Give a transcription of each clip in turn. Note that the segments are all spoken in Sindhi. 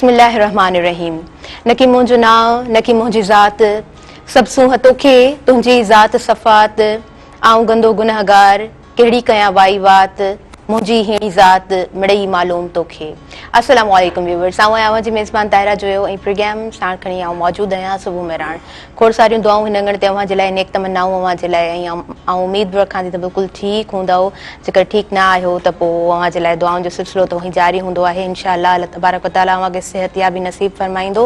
بسم الله الرحمٰن الرحيم نڪي منهنجو نانء نڪي منهنجي ذات سڀ سونهن توکي تنهنجي ذات صفات آئون گندو گنهگار ڪهڙي ڪيان وائي وات منهنجي هيڻي ذات مڙئي معلوم توکي. السلام عليڪم ويورز آئون آهيان اوهان جي ميزبان طاهره جويو ۽ پروگرام ساڻ کڻي آئون موجود آهيان صبح مهراڻ کوڙ ساريون دعائون هن اڱڻ تي اوهان جي لاء نيڪ تمنائون اوهان جي لاء ۽ آئون اميد به رکان ٿي ته بلڪل ٺيڪ هوندؤ جيڪر ٺيڪ نه آهيو ته پوء اوهان جي لاء دعائن جو سلسلو ته اونهي جاري هوندو آهي انشاء الله الله تبارڪ وتعالي اوهان کي صحت يابي نصيب فرمائيندو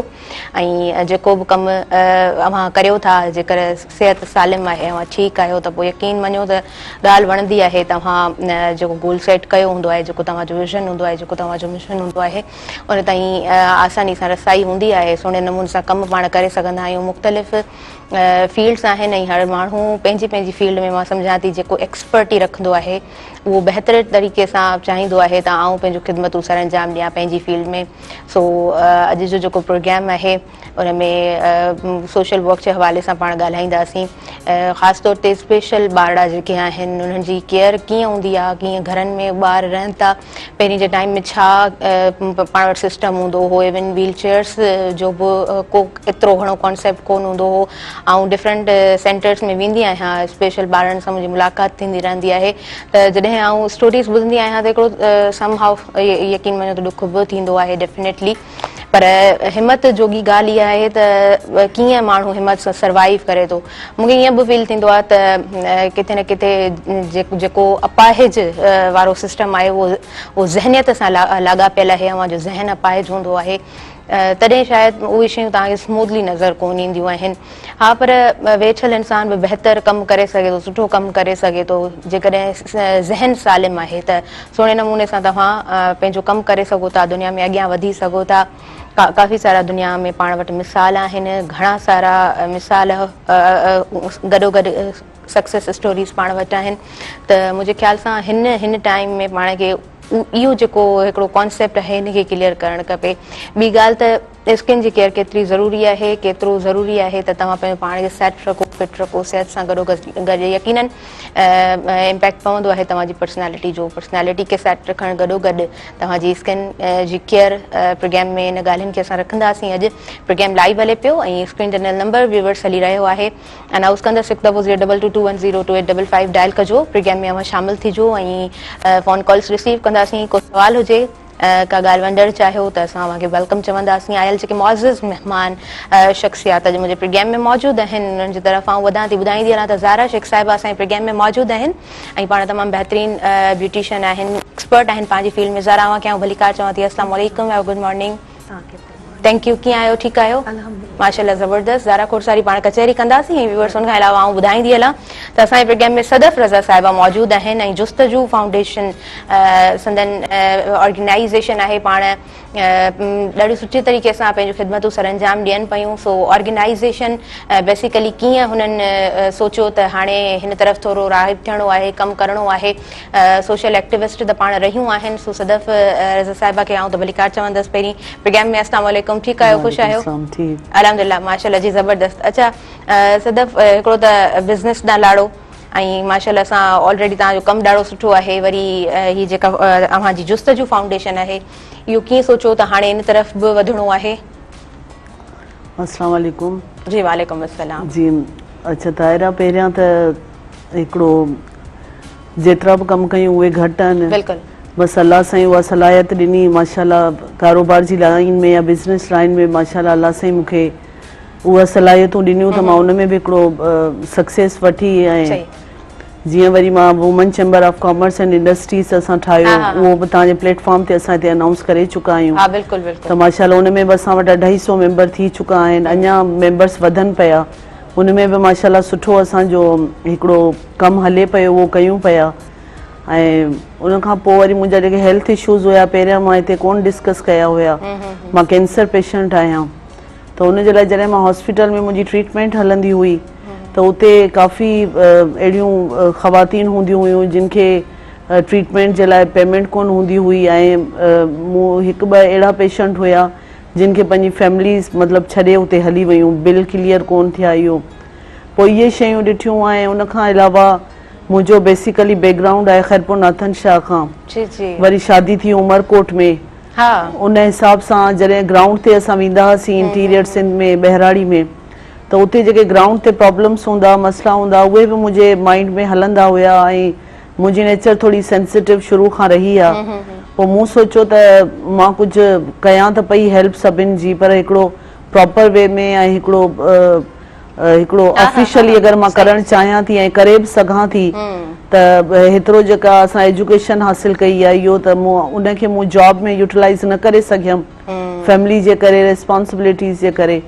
۽ جيڪو به ڪم اوهان ڪريو ٿا جيڪر صحت سالم آهي اوهان ٺيڪ آهيو ته پوء يقين مڃو ته ڳالهه وڻندي آهي توهان جيڪو گول سيٽ ڪيو هوندو آهي جيڪو توهان جو ويزن هوندو آهي جيڪو توهان جو مشن هوندو آهي ان تائين آساني سان رسائي هوندي آهي سهڻي نموني سان ڪم پاڻ ڪري سگهندا آهيون مختلف فيلڊس آهن ۽ هر ماڻهو پنهنجي پنهنجي فيلڊ ۾ مان سمجهان ٿي جيڪو ايڪسپرٽي رکندو آهي اهو بهتر طريقي سان چاهيندو آهي ته آئون پنهنجون خدمتون سر انجام ڏيان پنهنجي فيلڊ ۾ سو اڄ جو جيڪو پروگرام آهي ان ۾ سوشل ورڪ جي حوالي سان پاڻ ڳالهائينداسين خاص طور تي اسپيشل ٻارڙا جيڪي آهن انهن جي ڪيئر ڪيئن هوندي آهي ڪيئن گهرن ۾ ٻار رهن ٿا پهرين جي ٽائيم ۾ ڇا پاڻ وٽ سسٽم هوندو هو ايون ويل چيئرس جو به ڪو ايترو گهڻو ڪانسيپٽ ڪون هوندو هو آئون ڊفرنٽ سينٽرس ۾ ويندي آهيان اسپيشل ٻارڙن سان منهنجي ملاقات ٿيندي رهندي آهي ته جڏهن آئون اسٽوريز ٻڌندي آهيان ته هڪڙو سم هائو يقين مڃو ته ڏک به ٿيندو آهي ڊيفنيٽلي پر همت جوڳي ڳالهه اها آهي ته ڪيئن ماڻهو همت سان سروائيو ڪري ٿو. مون کي ائين به فيل ٿيندو آهي ته ڪٿي نه ڪٿي جيڪو اپاهج وارو سسٽم آهي اهو ذهنيت سان لاڳاپيل آهي اوهان جو ذهن اپاهج هوندو آهي تڏهن شايد اهي شيون توهان کي سموٿلي نظر ڪونه اينديون آهن. ها پر ويٺل انسان به بهتر ڪم ڪري سگهي ٿو سٺو ڪم ڪري سگهي ٿو جيڪڏهن ذهن سالم آهي ته سهڻي نموني سان توهان پنهنجو ڪم ڪري سگهو ٿا دنيا ۾ اڳيان وڌي سگهو ٿا ڪافي سارا دنيا ۾ پاڻ وٽ مثال آهن گهڻا سارا مثال گڏو گڏ سڪسيس اسٽوريز پاڻ وٽ آهن ته منهنجي خيال سان هن هن ٽائيم ۾ پاڻ کي اهو جيڪو هڪڙو ڪانسيپٽ آهي ان کي ڪليئر ڪرڻ کپي ٻي ڳالهه ته اسڪن جي ڪيئر ڪيتري ضروري آهي، ڪيترو ضروري آهي ته توهان پنهنجو پاڻ کي سيٽ رکو، فٽ رکو، صحت سان گڏو گڏ يقينن امپيڪٽ پوندو آهي توهان جي پرسنالٽي جو، پرسنالٽي کي سيٽ رکڻ گڏو گڏ توهان جي اسڪن جي ڪيئر پروگرام ۾ ان ڳالهين کي اسان رکنداسين اڄ پروگرام لائيو هلي پيو ۽ اسڪرين تي ڏنل نمبر ويورس هلي رهيو آهي انائوس ڪندس هڪ دفعو zero double two two one zero two eight double five dial ڪجو پروگرام ۾ اوهان شامل ٿيجو ۽ فون ڪالز رسيو ڪنداسين ڪو سوال هجي ڪا ڳالهه ونڊڻ چاهيو ته اسان اوهان کي welcome چونداسين. آيل جيڪي معزز مهمان شخصيات اڄ منهنجي پروگرام ۾ موجود آهن انهن جي طرف آئون وڌان ٿي ٻڌائيندي هلان ته زارا شيخ صاحبه اسان جي پروگرام ۾ موجود آهن ۽ پاڻ تمام بهترين بيوٽيشن آهن ايڪسپرٽ آهن پنهنجي فيلڊ ۾ زارا اوهان کي آئون ڀليڪار چوان ٿي السلام عليڪم have good morning. Thank you ڪيئن آهيو ٺيڪ آهيو ماشاءالله زبردست زارا کوڙ ساري پاڻ ڪچهري ڪنداسين ۽ ويورس ان کان علاوه آئون ٻڌائيندي هلان ته اسان جي پروگرام ۾ صدف رضا صاحبه موجود آهن ۽ جستجو فائونڊيشن سندن آرگنائيزيشن آهي پاڻ ڏاڍي سٺي طريقي سان پنهنجون خدمتون سرانجام ڏين پيون سو آرگنائيزيشن بيسيڪلي ڪيئن هنن سوچيو ته هاڻي هن طرف ٿورو راغب ٿيڻو آهي ڪم ڪرڻو آهي سوشل ايڪٽيوسٽ ته پاڻ رهيون آهن سو صدف رضا صاحبه کي آئون ته ڀليڪار چوندس پهرين پروگرام ۾ اسلام عليڪم ٺيڪ آهيو خوش آهيو الحمدلله ماشاءالله جي زبردست اچا صدف هڪڙو ته بزنس ڏانهن لاڙو ۽ ماشاءالله سان آلريڊي توهان جو ڪم ڏاڍو سٺو آهي وري هي جيڪا اوهان جي جستجو فائونڊيشن آهي اهو ڪيئن سوچيو ته هاڻي ان طرف به وڌڻو آهي السلام عليڪم جي وعليڪم السلام جي اچا طاهره پهريان ته هڪڙو جيترا به ڪم ڪيون اهي گهٽ آهن. بلڪل. بس الله سائين اها صلاحيت ڏني ماشاءالله ڪاروبار جي لائين ۾ يا بزنس لائين ۾ ماشاءالله الله سائين مون کي اها صلاحيتون ڏنيون ته مان ان ۾ به هڪڙو سڪسيس وٺي ۽ جيئن وري مان women chamber of commerce and industries اسان ٺاهيو اهو به توهان جي پليٽ فارم تي اسان هتي انائونس ڪري چڪا آهيون ته ماشاءالله ان ۾ به اسان وٽ اڍائي سو ميمبر ٿي چڪا آهن اڃا ميمبرس وڌن پيا ان ۾ به ماشاءالله سٺو اسان جو هڪڙو ڪم هلي پيو اهو ڪيون پيا ۽ ان کان پوء وري منهنجا جيڪي هيلٿ اشوز هيا پهريان مان هتي ڪون ڊسڪس ڪيا هيا مان ڪينسر پيشنٽ آهيان ته ان جي لاء جڏهن مان هاسپيٽل ۾ منهنجي ٽريٽمينٽ هلندي هئي ته اتي ڪافي اهڙيون خواتين هونديون هيون جن کي ٽريٽمينٽ جي لاء پيمينٽ ڪون هوندي هئي ۽ مون هڪ ٻه اهڙا پيشنٽ هيا جن کي پنهنجي فيمليز مطلب ڇڏي اتي هلي ويون بل ڪليئر ڪون ٿيا اهو پوء اهي شيون ڏٺيون ۽ ان کان علاوه منهنجو بيسيڪلي بيڪ گرائونڊ آهي خيرپور ناٿن شاهه کان جي جي وري شادي ٿي عمرڪوٽ ۾ ان حساب سان جڏهن گرائونڊ تي اسان ويندا هئاسين انٽيريئر سنڌ ۾ ٻهراڙي ۾ ته اتي جيڪي گرائونڊ تي پرابلمس هوندا مسئلا هوندا اهي به منهنجي مائنڊ ۾ هلندا هيا ۽ منهنجي نيچر ٿوري سينسيٽو شروع کان رهي آ پوء مون سوچيو ته مان ڪجهه ڪيان ته پئي هيلپ سڀن جي پر هڪڙو پراپر وي ۾ ۽ هڪڙو هڪڙو آفيشلي اگر مان ڪرڻ چاهيان ٿي ۽ ڪري به سگهان ٿي ته هيترو جيڪا اسان ايجوڪيشن حاصل ڪئي آهي اهو ته مون ان کي مون جاب ۾ يوٽيلائز نه ڪري سگهيم فيملي جي ڪري ريسپانسبلٽيز جي ڪري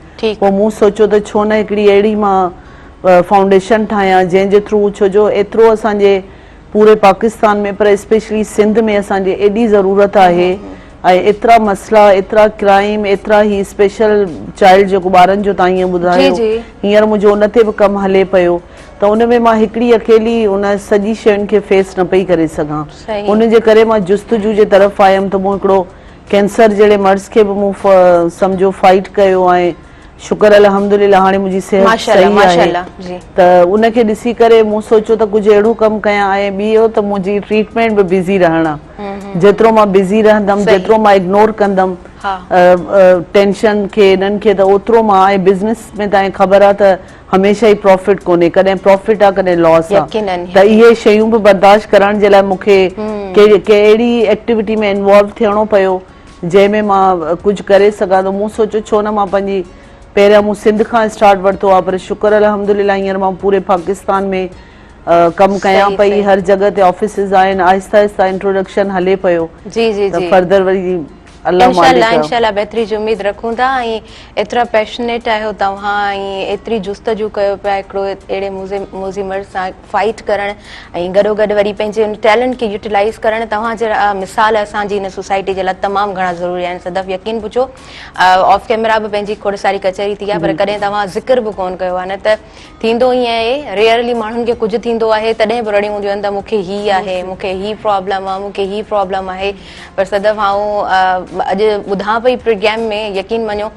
پوء مون سوچيو ته ڇو نه هڪڙي اهڙي مان فائونڊيشن ٺاهيان جنهن جي ٿرو ڇو جو ايترو اسان جي پوري پاڪستان ۾ پر اسپيشلي سنڌ ۾ اسان جي ايڏي ضرورت آهي ۽ ايترا مسئلا ايترا ڪرائيم ايترا هي اسپيشل چائلڊ جيڪو ٻارن جو تان هيئن ٻڌايو هينئر منهنجو ان تي به ڪم هلي پيو ته ان ۾ مان هڪڙي اڪيلي ان سڄي شين کي فيس نه پئي ڪري سگهان ان جي ڪري مان جستجو جي طرف آيم ته مون هڪڙو ڪينسر جهڙي مرض کي به مون سمجهو فائيٽ ڪيو ۽ شڪر الحمدلله هاڻي منهنجي صحت صحيح آهي ته ان کي ڏسي ڪري مون سوچيو ته ڪجهه اهڙو ڪم ڪيان ۽ ٻي اهو ته منهنجي ٽريٽمينٽ به بزي رهڻ آ جيترو مان بزي رهندم جيترو مان اگنور ڪندم ٽينشن کي انهن کي ته اوترو مان ۽ بزنس ۾ تانکي خبر آ ته هميشه ئي پرافٽ ڪونهي ڪڏهن پرافٽ آ ڪڏهن لاس آ ته اهي شيون به برداشت ڪرڻ جي لاء مون کي ڪي اهڙي ايڪٽيوٽي ۾ انوالو ٿيڻو پيو جنهن ۾ مان ڪجهه ڪري سگهان ته مون سوچيو ڇو نه مان پنهنجي پهريان مون سنڌ کان اسٽارٽ ورتو آهي پر شڪر الحمدلله هينئر مان پوري پاڪستان ۾ ڪم ڪيان پئي هر جڳهه تي آفيسز آهن آهسته آهسته انٽروڊڪشن هلي پيو جي جي ته فردر وري الله مالڪ آهي انشاء الله بهتري جي اميد رکون ٿا ۽ ايترا پيشنيٽ آهيو توهان ۽ ايتري جستجو ڪيو پيا هڪڙو اهڙي موذي مرض سان فائيٽ ڪرڻ ۽ گڏوگڏ وري پنهنجي ان ٽيلنٽ کي يوٽيلائيز ڪرڻ توهان جهڙا مثال اسان جي هن سوسائٽي جي لاء تمام گهڻا ضروري آهن صدف يقين پڇو آف ڪيمرا به پنهنجي کوڙ ساري ڪچهري ٿي آهي پر ڪڏهن توهان ذڪر به ڪون ڪيو آهي نه ته ٿيندو ائين آهي ريئرلي ماڻهن کي ڪجهه ٿيندو آهي تڏهن به رڙيون هونديون آهن ته مون کي هي آهي مون کي هي پرابلم آهي مون کي هي پرابلم آهي پر صدف آئون اڄ ٻڌان پئي پروگرام ۾ يقين مڃو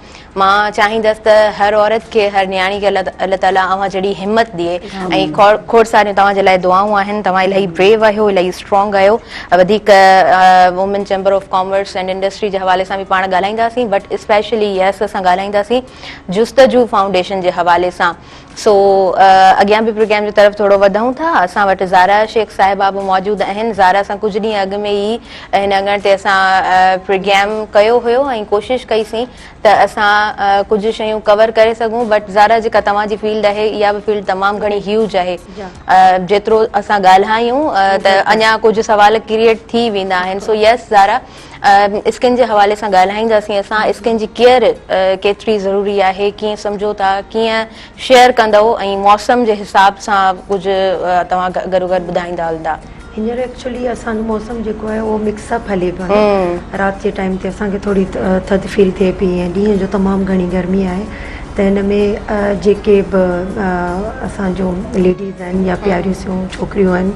مان چاهيندس ته هر عورت کي هر نياڻي کي الله تعالي اوهان جهڙي همت ڏئي ۽ کوڙ ساريون توهان جي لاء دعائون آهن توهان الاهي بريو آهيو الاهي اسٽرانگ آهيو وڌيڪ women chamber of commerce and industry جي حوالي سان به پاڻ ڳالهائينداسين بٽ اسپيشلي يس اسان ڳالهائينداسين جستجو فائونڊيشن جي حوالي سان سو اڳيان به پروگرام جي طرف ٿورو وڌون ٿا اسان وٽ زارا شيخ صاحبه به موجود آهن زارا سان ڪجهه ڏينهن اڳ ۾ ئي هن اڱڻ تي اسان پروگرام ڪيو هيو ۽ ڪوشش ڪئي سين ته اسان ڪجهه شيون ڪور ڪري سگهون بٽ زارا جيڪا توهان جي فيلڊ آهي اها به فيلڊ تمام گهڻي هيوج آهي جيترو اسان ڳالهايون ته اڃا ڪجهه سوال ڪريئيٽ ٿي ويندا آهن سو يس زارا اسڪن جي حوالي سان ڳالهائينداسين اسان اسڪن جي ڪيئر ڪيتري ضروري آهي ڪيئن سمجهو ٿا ڪيئن شيئر ڪندؤ ۽ موسم جي حساب سان ڪجهه توهان گڏو گڏ ٻڌائيندا هلندا. هينئر ايڪچولي اسان جو موسم جيڪو آهي اهو مڪس اپ هلي پيو نه رات جي ٽائيم تي اسان کي ٿوري ٿڌ فيل ٿئي پئي ۽ ڏينهن جو تمام گهڻي گرمي آهي ته هن ۾ جيڪي به اسان جون ليڊيز آهن يا پياريون سيون ڇوڪريون آهن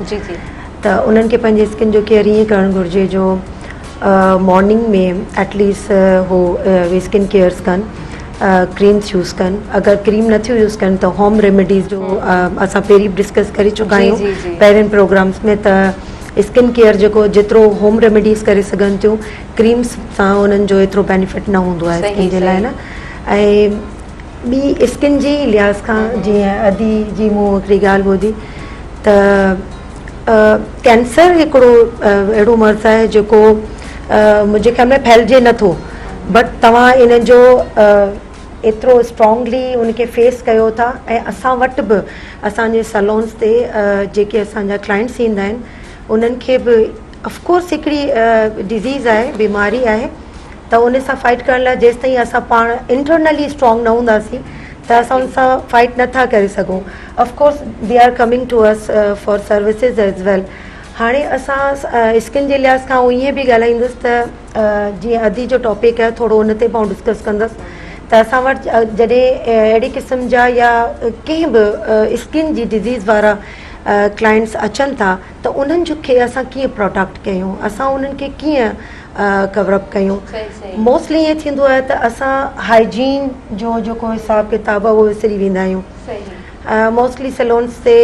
ته انهن کي پنهنجي اسڪن جو ڪيئر ائين ڪرڻ گهرجي جو مارننگ ۾ ايٽ ليسٽ هو اسڪن ڪيئرس ڪن ڪريمس يوز ڪن اگر ڪريم نٿيون يوز ڪن ته هوم ريميڊيز جو اسان پهرين به ڊسڪس ڪري چڪا آهيون پهرين پروگرامس ۾ ته اسڪن ڪيئر جيڪو جيترو هوم ريميڊيز ڪري سگهن ٿيون ڪريمس سان انهن جو ايترو بينيفٽ نه هوندو آهي اسڪن جي لاء نه ۽ ٻي اسڪن جي لحاظ کان جيئن ادي جي مون هڪڙي ڳالهه ٻڌي ته ڪينسر هڪڙو اهڙو مرض آهي جيڪو منهنجي خيال ۾ ڦهلجي نه ٿو بٽ توهان ان جو ايترو اسٽرانگلي ان کي فيس ڪيو ٿا ۽ اسان وٽ به اسان جي سلونس تي جيڪي اسان جا ڪلائنٽس ايندا آهن انهن کي به افڪورس هڪڙي ڊزيز آهي بيماري آهي ته ان سان فائٽ ڪرڻ لاء جيستائين اسان پاڻ انٽرنلي اسٽرانگ نه هونداسين ته اسان ان سان فائٽ نه ٿا ڪري سگهون of course they are coming to us for services as well هاڻي اسان اسڪن جي لحاظ کان آئون ائين به ڳالهائيندس ته جيئن ادي جو ٽاپڪ آهي ٿورو ان تي به آئون ڊسڪس ڪندس ته اسان وٽ جڏهن اهڙي قسم جا يا ڪنهن به اسڪن جي ڊزيز وارا ڪلائنٽس اچن ٿا ته انهن جو کي اسان ڪيئن پروٽيڪٽ ڪيون اسان انهن کي ڪيئن ڪور اپ ڪيون موسٽلي ائين ٿيندو آهي ته اسان هائجين جو جيڪو حساب ڪتاب آهي اهو وسري ويندا آهيون موسٽلي سيلونس تي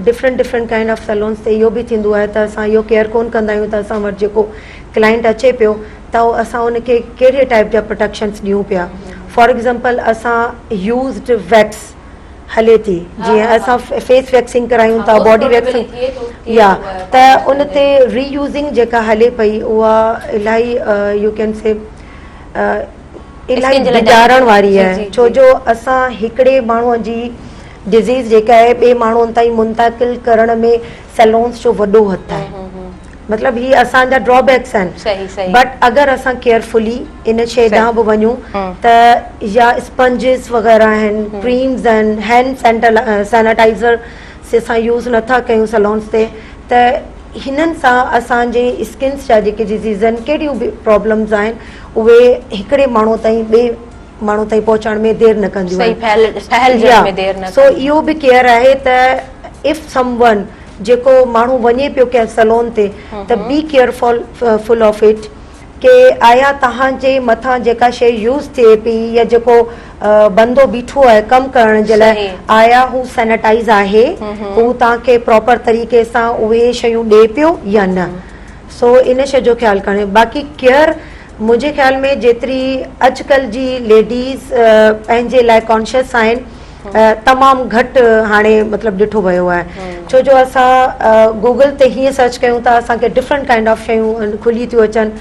different different kind of salons تي اهو به ٿيندو آهي ته اسان اهو ڪيئر ڪون ڪندا آهيون ته اسان وٽ جيڪو ڪلائنٽ اچي پيو ته اسان ان کي ڪهڙي ٽائپ جا پروٽيڪشنس ڏيون پيا فار ايگزامپل اسان يوزڊ ويڪس هلي ٿي جيئن اسان فيس ويڪسنگ ڪرايون ٿا باڊي ويڪسنگ يا ته ان تي ري يوزنگ جيڪا هلي پئي اها الاهي يو ڪين سي الاهي ڊيڄارڻ واري آهي ڇو جو اسان هڪڙي ماڻهو جي ڊزيز جيڪا آهي ٻئي ماڻهن تائين منتقل ڪرڻ ۾ سيلونس جو وڏو هٿ آهي مطلب هي اسان جا ڊرا بيڪس آهن بٽ اگر اسان ڪيئرفلي ان شي ڏانهن به وڃون ته يا اسپنجز وغيره آهن ڪريمز آهن هينڊ سينيٽائزر سي اسان يوز نٿا ڪيون سلونس تي ته هنن سان اسان جي اسڪنس جا جيڪي ڊزيز آهن ڪهڙيون به پرابلمز آهن اهي هڪڙي ماڻهو تائين ٻئي ماڻهو تائين پهچڻ ۾ دير نه ڪنديون آهن سو اهو به ڪيئر آهي ته if some one جيڪو ماڻهو وڃي پيو ڪنهن سلون تي ته بي ڪيئرفل فل آف it ڪي آيا توهان جي مٿان جيڪا شي يوز ٿئي پئي يا جيڪو بندو بيٺو آهي ڪم ڪرڻ جي لاء آيا هو سينيٽائز آهي هو توهان کي پراپر طريقي سان اهي شيون ڏي پيو يا نه سو ان شي جو خيال ڪرڻ باقي ڪيئر منهنجي خيال ۾ جيتري اڄڪلهه جي ليڊيز پنهنجي لاء ڪانشس آهن تمام گهٽ هاڻي مطلب ڏٺو ويو آهي ڇو جو اسان گوگل تي هيئن سرچ ڪيون ته اسان کي ڊفرنٽ ڪائنڊ آف شيون کلي ٿيون اچن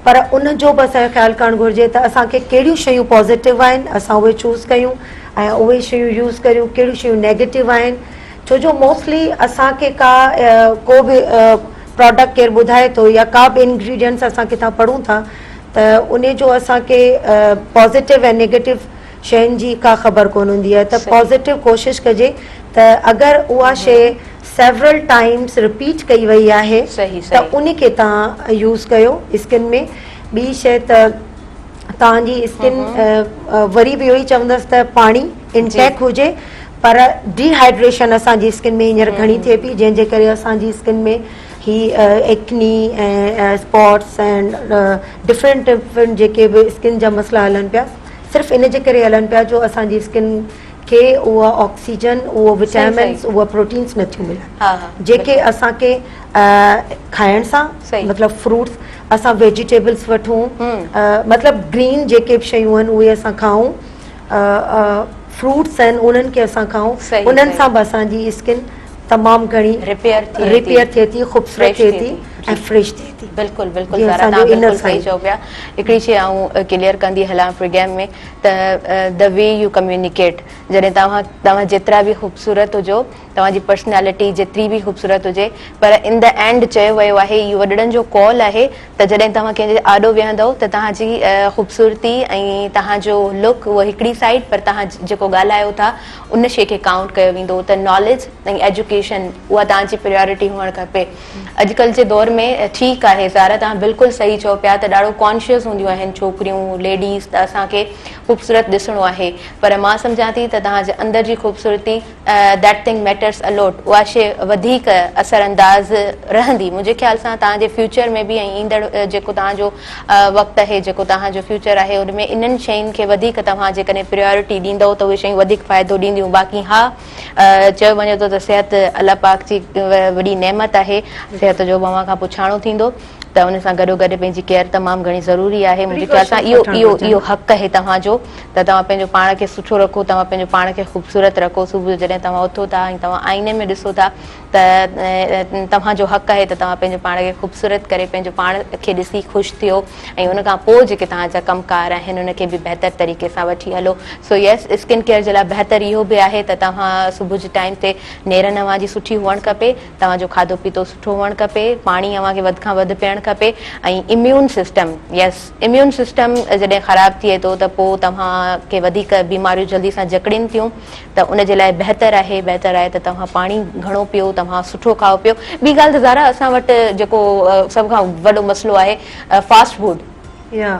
پر ان جو به اسان کي خيال ڪرڻ گهرجي ته اسان کي ڪهڙيون شيون پازيٽو آهن اسان اهي چوز ڪيون ۽ اهي شيون يوز ڪريون ڪهڙيون شيون نيگيٽو آهن ڇو جو موسٽلي اسان کي ڪا ڪو به پراڊڪٽ ڪير ٻڌائي ٿو يا ڪا به انگريڊينٽس اسان ڪٿان پڙهون ٿا ته ان جو اسان کي پازيٽو ۽ نيگيٽو شين جي ڪا خبر ڪونه هوندي آهي ته پازيٽو ڪوشش ڪجي ته اگر اها شي سيورل ٽائمز رپيٽ ڪئي وئي آهي ته ان کي توهان يوز ڪيو اسڪن ۾ ٻي شي ته توهان جي اسڪن وري به اهو ئي چوندس ته پاڻي انٽيڪ هجي پر ڊي هائيڊريشن اسان جي اسڪن ۾ هينئر گهڻي ٿئي پئي جنهن جي ڪري اسان جي اسڪن ۾ هي acne ۽ spots ۽ different different جيڪي به اسڪن جا مسئلا هلن پيا صرف ان جي ڪري هلن پيا جو اسان جي اسڪن کي اها آڪسيجن اهو وٽامنس اها پروٽينس نٿيون ملن جيڪي اسان کي کائڻ سان مطلب فروٽس اسان ويجيٽيبلس وٺون مطلب گرين جيڪي به شيون آهن اهي اسان کائون فروٽس آهن انهن کي اسان کائون انهن سان به اسان جي اسڪن تمام گهڻي ريپيئر ٿئي ٿي خوبصورت ٿئي ٿي ۽ فريش ٿئي ٿي. بلڪل بلڪل زارا توهان بلڪل صحيح چئو پيا هڪڙي شي آئون ڪليئر ڪندي هلان پروگرام ۾ ته the way you communicate جڏهن توهان توهان جيترا به خوبصورت هجو توهان جي پرسنالٽي جيتري به خوبصورت هجي پر ان the and چيو ويو آهي اهو وڏڙن جو قول آهي ته جڏهن توهان ڪنهن جي آڏو ويهندؤ ته توهان جي خوبصورتي ۽ توهان جو لڪ اهو هڪڙي سائيڊ پر توهان جيڪو ڳالهايو ٿا ان شي کي ڪائونٽ ڪيو ويندو ته ناليج ۽ ايجوڪيشن اها توهان جي پريارٽي هئڻ کپي اڄڪلهه جي دور ۾ ٺيڪ آهي زارا توهان بلڪل صحيح چئو پيا ته ڏاڍو ڪانشيس هونديون آهن ڇوڪريون ليڊيز ته اسان کي خوبصورت ڏسڻو آهي پر مان سمجهان ٿي ته توهان جي اندر جي خوبصورتي that thing matters a lot اها شيء وڌيڪ اثر انداز رهندي منهنجي خيال سان توهان جي فيوچر ۾ به ۽ ايندڙ جيڪو توهان جو وقت آهي جيڪو توهان جو فيوچر آهي ان ۾ انهن شين کي وڌيڪ توهان جيڪڏهن پريارٽي ڏيندؤ ته اهي شيون وڌيڪ فائدو ڏينديون باقي ها چيو وڃي ٿو ته صحت الله پاڪ جي وڏي نعمت آهي صحت جو به اوهان کان پڇاڻو ٿيندو ته ان سان گڏو گڏ پنهنجي ڪيئر تمام گهڻي ضروري آهي منهنجي خيال سان اهو اهو اهو حق آهي توهان جو ته توهان پنهنجو پاڻ کي سٺو رکو توهان پنهنجو پاڻ کي خوبصورت رکو صبح جو جڏهن توهان اٿو ٿا ۽ توهان آئيني ۾ ڏسو ٿا ته توهان جو حق آهي ته توهان پنهنجو پاڻ کي خوبصورت ڪري پنهنجو پاڻ کي ڏسي خوش ٿيو ۽ ان کان پوء جيڪي توهان جا ڪم ڪار آهن ان کي به بهتر طريقي سان وٺي هلو سو يس اسڪن ڪيئر جي لاء بهتر اهو به آهي ته توهان صبح جي ٽائيم تي نيرن اوهان جي سٺي هئڻ کپي توهان جو کاڌو پيتو سٺو هئڻ کپي، پاڻي اوهان کي وڌ کان وڌ پيئڻ کپي ۽ immune system yes immune system جڏهن خراب ٿئي ٿو ته پوء توهان کي وڌيڪ بيماريون جلدي سان جڪڙين ٿيون ته ان جي لاء بهتر آهي بهتر آهي ته توهان پاڻي گهڻو پيئو توهان سٺو کائو پيئو ٻي ڳالهه ته زارا اسان وٽ جيڪو سڀ کان وڏو مسئلو آهي فاسٽ فوڊ. يا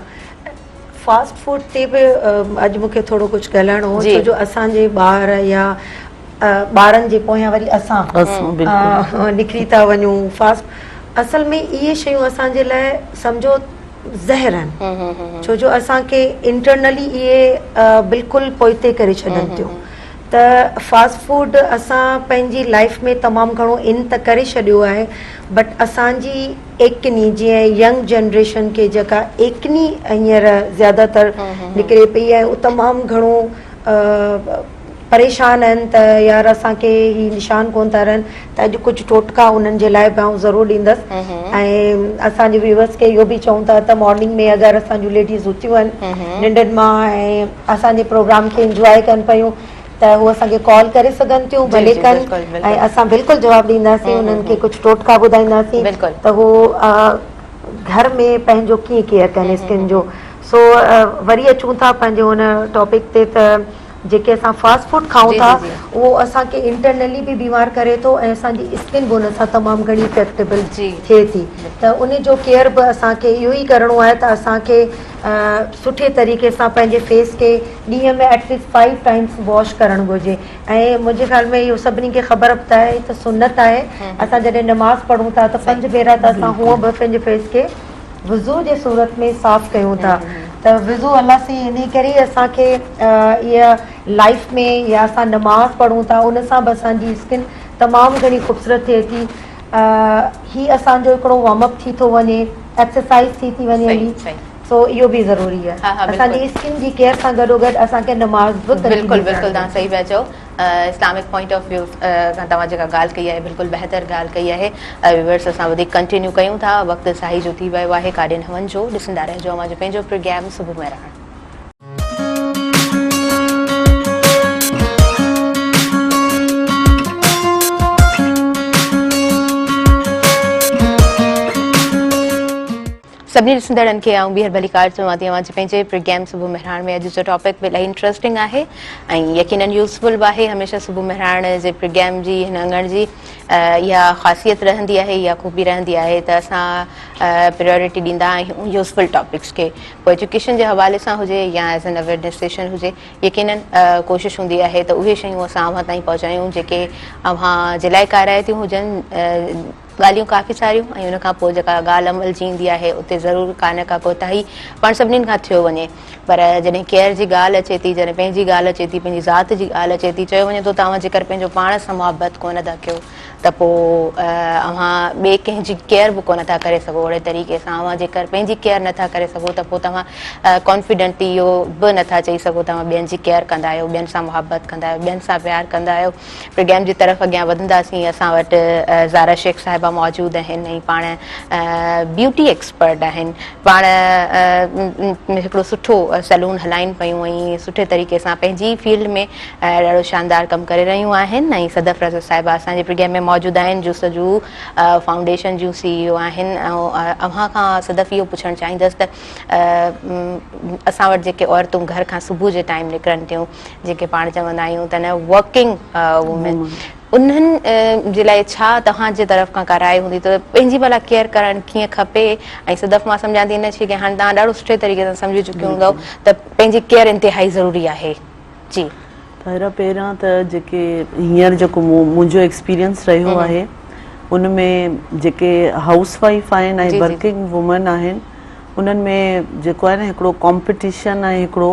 فاسٽ فوڊ تي به اڄ مون کي ٿورو ڪجهه ڳالهائڻو هو ڇو جو اسان جي ٻار يا ٻارن جي پويان وري اسان نڪري ٿا وڃون فاسٽ اصل ۾ اهي شيون اسان جي لاء سمجهو زهر آهن ڇو جو اسان کي انٽرنلي اهي بلڪل پوئتي ڪري ڇڏن ٿيون. ته فاسٽ فوڊ اسان پنهنجي لائف ۾ تمام گهڻو ان ته ڪري ڇڏيو آهي بٽ اسان جي ايڪني جيئن ينگ جنريشن کي جيڪا ايڪني هينئر زياده تر نڪري پئي ۽ اهو تمام گهڻو پريشان آهن ته يار اسان کي هي نشان ڪون ٿا رهن ته اڄ ڪجهه ٽوٽڪا انهن جي لاء به آئون ضرور ڏيندس ۽ اسان جي ويورس کي اهو به چئون ٿا ته مارننگ ۾ اگر اسان جون ليڊيز اٿيون آهن ننڊن مان ۽ اسان جي پروگرام کي انجواء ڪن پيون ته هو اسان کي ڪال ڪري سگهن ٿيون ڀلي ڪن ۽ اسان بلڪل جواب ڏينداسين انهن کي ڪجهه ٽوٽڪا ٻڌائينداسين ته هو گهر ۾ پنهنجو ڪيئن ڪيئر ڪن اسڪن جو سو وري اچون ٿا پنهنجي ان ٽاپڪ تي ته جيڪي اسان فاسٽ فوڊ کائون ٿا اهو اسان کي انٽرنلي به بيمار ڪري ٿو ۽ اسان جي اسڪن به ان سان تمام گهڻي افيڪٽيبل ٿئي ٿي ته ان جو ڪيئر به اسان کي اهو ئي ڪرڻو آهي ته اسان کي سٺي طريقي سان پنهنجي فيس کي ڏينهن ۾ at least five times wash ڪرڻ گهرجي ۽ منهنجي خيال ۾ اهو سڀني کي خبر به آهي ته سنت آهي اسان جڏهن نماز پڙهون ٿا ته پنج ڀيرا ته اسان هونء به پنهنجي فيس کي وضو جي صورت ۾ صاف ڪيون ٿا ته وضو الله سائين انهي ڪري ئي اسان کي اها لائف ۾ يا اسان نماز پڙهون ٿا ان سان به اسان جي اسڪن تمام گهڻي خوبصورت ٿئي ٿي هي اسان جو هڪڙو وارم اپ ٿي ٿو وڃي ايڪسرسائز ٿي ٿي وڃي هلي سو اهو به ضروري آهي اسان جي اسڪن جي ڪيئر سان گڏو گڏ اسان کي نماز به بلڪل بلڪل تهان صحيح پيا چئو اسلامڪ پوائنٽ آف ويو کان توهان جيڪا ڳالهه ڪئي آهي بلڪل بهتر ڳالهه ڪئي آهي ويورس اسان وڌيڪ ڪنٽينيو ڪيون ٿا وقت ساهي جو ٿي ويو آهي ڪاڏي نه وڃجو ڏسندا رهجو اوهان جو پنهنجو پروگرام صبح مهراڻ. سڀني ڏسندڙن کي آئون ٻيهر ڀليڪار چوان ٿي اوهان جي پنهنجي پروگرام صبح مهراڻ ۾ اڄ جو ٽاپڪ به الاهي انٽرسٽنگ آهي ۽ يقينن يوزفل به آهي هميشه صبح مهراڻ جي پروگرام جي هن اڱڻ جي اها خاصيت رهندي آهي اها خوبي رهندي آهي ته اسان پريورٽي ڏيندا آهيون يوزفل ٽاپڪس کي پوء ايجوڪيشن جي حوالي سان هجي يا ايز ان اويرنيس سيشن هجي يقينن ڪوشش هوندي آهي ته اهي شيون اسان اوهان تائين پهچايون جيڪي اوهان جي لاء ڪارائتيون هجن ڳالهيون ڪافي ساريون ۽ ان کان پوء جيڪا ڳالهه عمل جي ايندي آهي اتي ضرور ڪا نه ڪا ڪوتاهي پاڻ سڀني کان ٿيو وڃي پر جڏهن ڪيئر جي ڳالهه اچي ٿي جڏهن پنهنجي ڳالهه اچي ٿي پنهنجي ذات جي ڳالهه اچي ٿي چيو وڃي ٿو ته اوهان جيڪر پنهنجو پاڻ سان محبت ڪونه ٿا ڪيو ته پوء اوهان ٻئي ڪنهن جي ڪيئر به ڪونه ٿا ڪري سگهو اهڙي طريقي سان اوهان جيڪر پنهنجي ڪيئر نٿا ڪري سگهو ته پوء توهان ڪانفيڊنٽلي اهو به نٿا چئي سگهو توهان ٻين جي ڪيئر ڪندا آهيو ٻين سان محبت ڪندا آهيو ٻين سان پيار ڪندا آهيو پروگرام جي طرف اڳيان وڌنداسين اسان وٽ زارا شيخ صاحبه موجود آهن ۽ پاڻ بيوٽي ايڪسپرٽ آهن پاڻ هڪڙو سٺو سيلون هلائين پيون ۽ سٺي طريقي سان پنهنجي فيلڊ ۾ ڏاڍو شاندار ڪم ڪري رهيون آهن ۽ صدف رضا صاحبه اسان جي پروگرام ۾ موجود آهن جو سجو فائونڊيشن جون سي اي او آهن اوهان کان صدف اهو پڇڻ چاهيندس ته اسان وٽ جيڪي عورتون گهر کان صبح جي ٽائيم نڪرن ٿيون جيڪي پاڻ چوندا آهيون ته نه ورڪنگ وومين انهن جي لاء ڇا توهان جي طرف کان ڪا راء هوندي ته پنهنجي ڀلا ڪيئر ڪرڻ ڪيئن کپي ۽ صدف مان سمجهان ٿي ان شي کي هاڻي توهان ڏاڍو سٺي طريقي سان سمجهي چڪيون هوندؤ ته پنهنجي ڪيئر انتهائي ضروري آهي جي. طاهره پهريان ته جيڪي هينئر جيڪو منهنجو ايڪسپيرينس رهيو آهي ان ۾ جيڪي هائوس وائيف آهن ۽ ورڪنگ وومن آهن انهن ۾ جيڪو آهي نه هڪڙو ڪامپٽيشن ۽ هڪڙو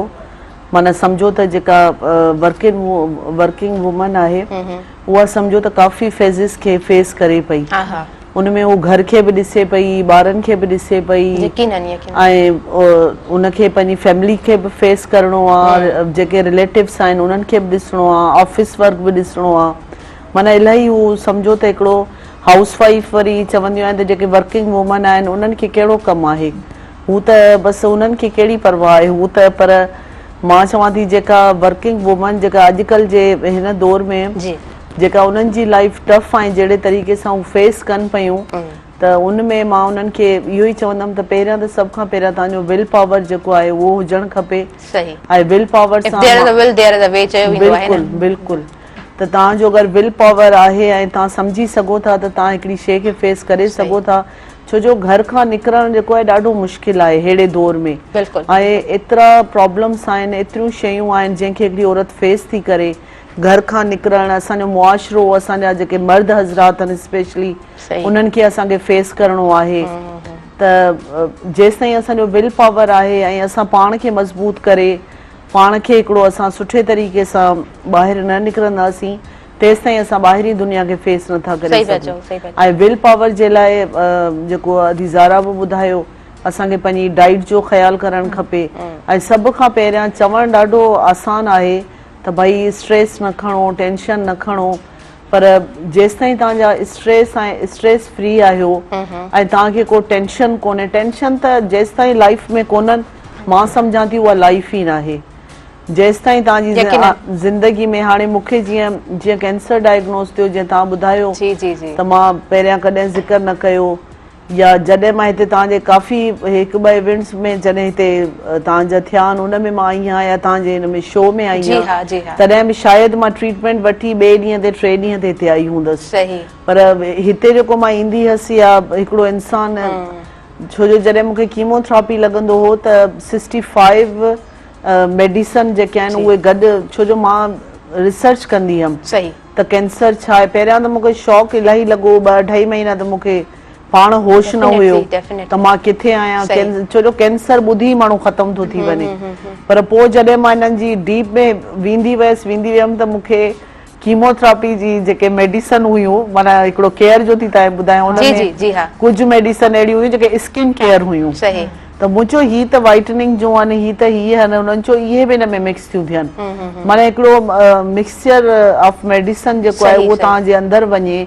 معنيٰ سمجهو ته جيڪا ورڪنگ ورڪنگ وومن آهي اها سمجهو ته ڪافي فيزز کي فيس ڪري پئي ان ۾ هو گهر کي به ڏسي پئي ٻارن کي به ڏسي پئي ۽ ان کي پنهنجي فيملي کي به فيس ڪرڻو آ جيڪي رليٽوس آهن انهن کي به ڏسڻو آ آفيس ورڪ به ڏسڻو آ معنيٰ الاهي هو سمجهو ته هڪڙو هائوس وائيف وري چونديون آهن ته جيڪي ورڪنگ وومن آهن انهن کي ڪهڙو ڪم آهي هو ته بس انهن کي ڪهڙي پرواهه آهي هو ته پر مان چوان ٿي جيڪا ورڪنگ وومن جيڪا اڄڪلهه جي هن دور ۾ جيڪا انهن جي لائيف ٽف آهي جهڙي طريقي سان هو فيس ڪن پيون ته ان ۾ مان انهن کي اهو ئي چوندم ته پهريان ته سڀ کان پهريان توهان جو will power جيڪو آهي اهو هجڻ کپي ۽ will power سان بلڪل بلڪل ته توهان جو اگر will power آهي ۽ توهان سمجهي سگهو ٿا ته توهان هڪڙي شيء کي فيس ڪري سگهو ٿا ڇو جو گهر کان نڪرڻ جيڪو آهي ڏاڍو مشڪل آهي ههڙي دور ۾ ۽ ايترا پرابلمس آهن ايتريون شيون آهن جنهن کي هڪڙي عورت فيس ٿي ڪري گهر کان نڪرڻ اسان جو معاشرو اسان جا جيڪي مرد حضرات آهن اسپيشلي انهن کي اسان کي فيس ڪرڻو آهي ته جيستائين اسان جو will power آهي ۽ اسان پاڻ کي مضبوط ڪري پاڻ کي هڪڙو اسان سٺي طريقي سان ٻاهر نه نڪرنداسين تيستائين اسان ٻاهرين دنيا کي فيس نه ٿا ڪري سگهون ۽ will power جي لاء جيڪو ادي زارا به ٻڌايو اسان کي پنهنجي ڊائيٽ جو خيال ڪرڻ کپي ۽ سڀ کان پهريان چوڻ ڏاڍو آسان آهي ته ڀائي اسٽريس نه کڻو ٽينشن نه کڻو پر جيستائين توهان جا اسٽريس ۽ اسٽريس فري آهيو ۽ توهان کي ڪو ٽينشن ڪونهي ٽينشن ته جيستائين لائيف ۾ ڪونهن مان سمجهان ٿي اها لائيف ئي ناهي جيستائين توهان جي زندگي ۾ هاڻي مون کي جيئن جيئن ڪينسر ڊائگنوز ٿيو جيئن توهان ٻڌايو ته مان پهريان ڪڏهن ذڪر نه ڪيو يا جڏهن مان هتي توهان جي ڪافي هڪ ٻه ايونٽس ۾ جڏهن هتي توهان جا ٿيا آهن ان ۾ مان آئي آهيان يا توهان جي هن ۾ شو ۾ آئي آهيان تڏهن به شايد مان ٽريٽمينٽ وٺي ٻئي ڏينهن تي ٽي ڏينهن تي هتي آئي هوندس پر هتي جيڪو مان ايندي هيس يا هڪڙو انسان ڇو جو جڏهن مون کي ڪيمو ٿراپي لڳندو هو ته سڪسٽي فائيو ميڊيسن جيڪي آهن اهي گڏ ڇو جو مان ريسرچ ڪندي هيم ته ڪينسر ڇا آهي پهريان ته مون کي شوق الاهي لڳو ٻه اڍائي مهينا ته مون کي پاڻ هوش نه هيو ته مان ڪٿي آهيان ڇو جو ڪينسر ٻڌي ئي ماڻهو ختم ٿو ٿي وڃي پر پوء جڏهن مان انهن جي ڊيپ ۾ ويندي ويس ويندي ويم ته مون کي ڪيموٿراپي جي جيڪي ميڊيسن هيون معنيٰ هڪڙو ڪيئر جو ٿي تانکي ٻڌايان ان ۾ ڪجهه ميڊيسن اهڙيون هيون جيڪي اسڪن ڪيئر هيون ته مون چيو هي ته وائٽننگ جون آهن هي ته هي آهن انهن چيو اهي به ان ۾ مڪس ٿيون ٿين معنيٰ هڪڙو مڪسچر آف ميڊيسن جيڪو آهي اهو توهان جي اندر وڃي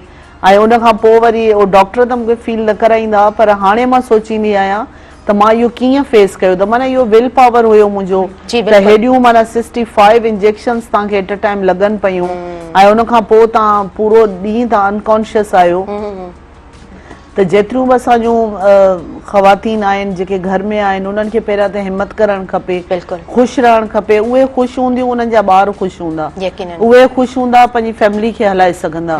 ۽ ان کان پوء وري اهو ڊاڪٽر ته مون کي فيل نه ڪرائيندا هئا پر هاڻي مان سوچيندي آهيان ته مان اهو ڪيئن فيس ڪيو ته معنيٰ اهو will power هيو منهنجو ته هيڏيون معنيٰ سڪسٽي فائيو انجيڪشنس توهان کي ايٽ ا ٽائيم لڳن پيون ۽ ان کان پوء توهان پورو ڏينهن توهان انڪانشس آهيو ته جيتريون به اسان جون خواتين آهن جيڪي گهر ۾ آهن انهن کي پهريان ته همت ڪرڻ کپي خوش رهڻ کپي اهي خوش هونديون انهن جا ٻار خوش هوندا اهي خوش هوندا پنهنجي فيملي کي هلائي سگهندا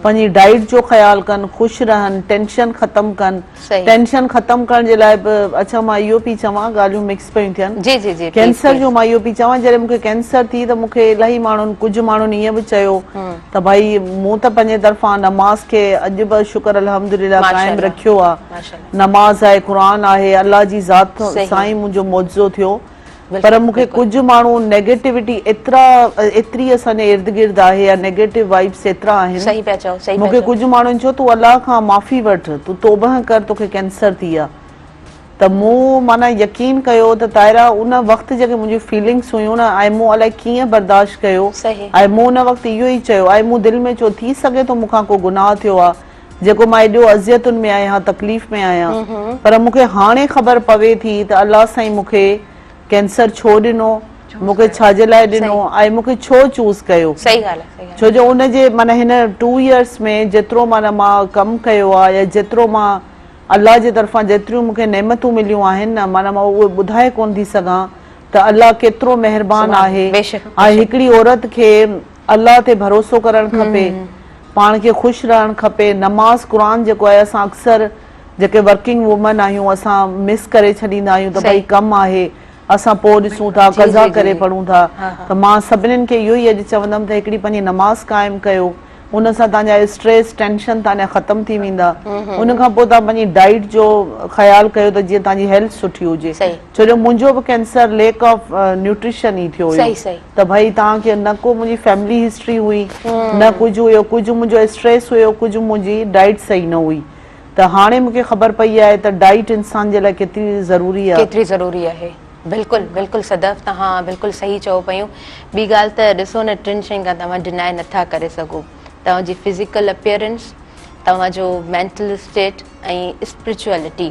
پنهنجي ڊائيٽ جو خيال ڪن خوش رهن ٽينشن ختم ڪن ٽينشن ختم ڪرڻ جي لاء به اڇا مان اهو پئي چوان ڳالهيون مڪس پيون ٿين جي جي جي ڪينسر جو مان اهو پئي چوان جڏهن مونکي ڪينسر ٿي ته مونکي الاهي ماڻهن ڪجهه ماڻهن ائين به چيو ته ڀائي مون ته پنهنجي طرفان نماز کي اڄ به شڪر الحمدلله قائم رکيو آ نماز آهي قرآن آهي الله جي ذات سان ئي منهنجو معجزو ٿيو پر مون کي ڪجهه ماڻهو نيگيٽوٽي ايترا ايتري اسان جي ارد گرد آهي يا نيگيٽو وائبس ايترا آهن صحيح پيا چئو صحيح مون کي ڪجهه ماڻهن چيو تون الله کان معافي وٺ تون توبه ڪر توکي ڪينسر ٿي آ ته مون معنيٰ يقين ڪيو ته طاهره ان وقت جيڪي منهنجون فيلنگس هيون نه ۽ مون الائي ڪيئن برداشت ڪيو ۽ مون ان وقت اهو ئي چيو ۽ مون دل ۾ چيو ٿي سگهي ٿو مون کان ڪو گناهه ٿيو آ جيڪو مان ايڏو اذيتن ۾ آهيان تڪليف ۾ آهيان پر مون کي هاڻي خبر پوي ٿي ته الله سائين مون کي ڪينسر ڇو ڏنو مون کي ڇا جي لاء ڏنو ۽ مون کي ڇو چوز ڪيو ڇو جو ان جي معنيٰ هن ٽو ايئرس ۾ جيترو معنيٰ مان ڪم ڪيو آهي يا جيترو مان الله جي طرفان جيتريون مون کي نعمتون مليون آهن نه معنيٰ مان اهي ٻڌائي ڪونه ٿي سگهان ته الله ڪيترو مهربان آهي ۽ هڪڙي عورت کي الله تي ڀروسو ڪرڻ کپي پاڻ کي خوش رهڻ کپي نماز قرآن جيڪو آهي اسان اڪثر جيڪي ورڪنگ وومن آهيون اسان مس ڪري ڇڏيندا آهيون ته ڀئي ڪم آهي اسان پوء ڏسون ٿا قضا ڪري پڙهون ٿا ته مان سڀنين کي اهو ئي اڄ چوندم ته هڪڙي پنهنجي نماز قائم ڪيو ان سان توهان جا اسٽريس ٽينشن توهان جا ختم ٿي ويندا ان کان پوء توهان پنهنجي ڊائيٽ جو خيال ڪيو ته جيئن توهان جي هيلٿ سٺي هجي ڇو جو منهنجو به ڪينسر ليڪ آف نيوٽريشن ئي ٿيو هيو ته ڀئي توهان کي نه ڪو منهنجي فيملي هسٽري هئي نه ڪجهه هيو ڪجهه منهنجو اسٽريس هيو ڪجهه منهنجي ڊائيٽ صحيح نه هئي ته هاڻي مونکي خبر پئي آهي ته ڊائيٽ انسان جي لاء ڪيتري ضروري آهي. ڪيتري ضروري آهي بلڪل بلڪل صدف توهان بلڪل صحيح چئو پيون ٻي ڳالهه ته ڏسو نه ٽن شين کان توهان ڊنائي نٿا ڪري سگهو توهان جي فزيڪل اپيئرنس توهان جو مينٽل اسٽيٽ ۽ اسپرچوئلٽي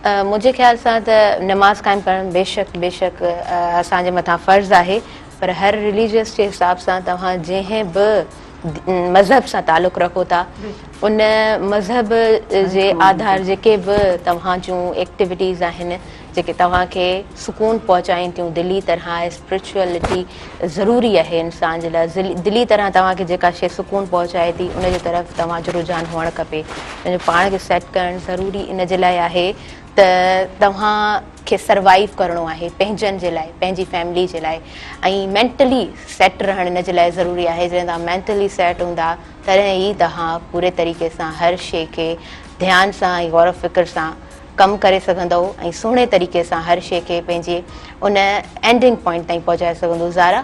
منهنجي خيال سان ته نماز قائم ڪرڻ بيشڪ بيشڪ اسان جي مٿان فرض آهي پر هر رليجس جي حساب سان توهان جنهن به مذهب سان تعلق رکو ٿا ان مذهب جي آڌار جيڪي به توهان جون ايڪٽيوٽيز آهن جيڪي توهان کي سڪون پهچائين ٿيون دلي طرح اسپرچوئلٽي ضروري آهي انسان جي لاء دلي طرح توهان کي جيڪا شي سڪون پهچائي ٿي ان جي طرف توهان جو رجحان هئڻ کپي پنهنجو پاڻ کي سيٽ ڪرڻ ضروري ان جي لاء آهي ته توهان کي سروائيو ڪرڻو آهي پنهنجن جي لاء پنهنجي فيملي جي لاء ۽ مينٽلي سيٽ رهڻ ان جي لاء ضروري آهي جڏهن توهان مينٽلي سيٽ هوندا تڏهن ئي توهان پوري طريقي سان هر شي کي ڌيان سان ۽ غور و فڪر سان ڪم ڪري سگهندؤ ۽ سهڻي طريقي سان هر شيء کي پنهنجي ان اينڊنگ پوائنٽ تائين پهچائي سگهندو. زارا،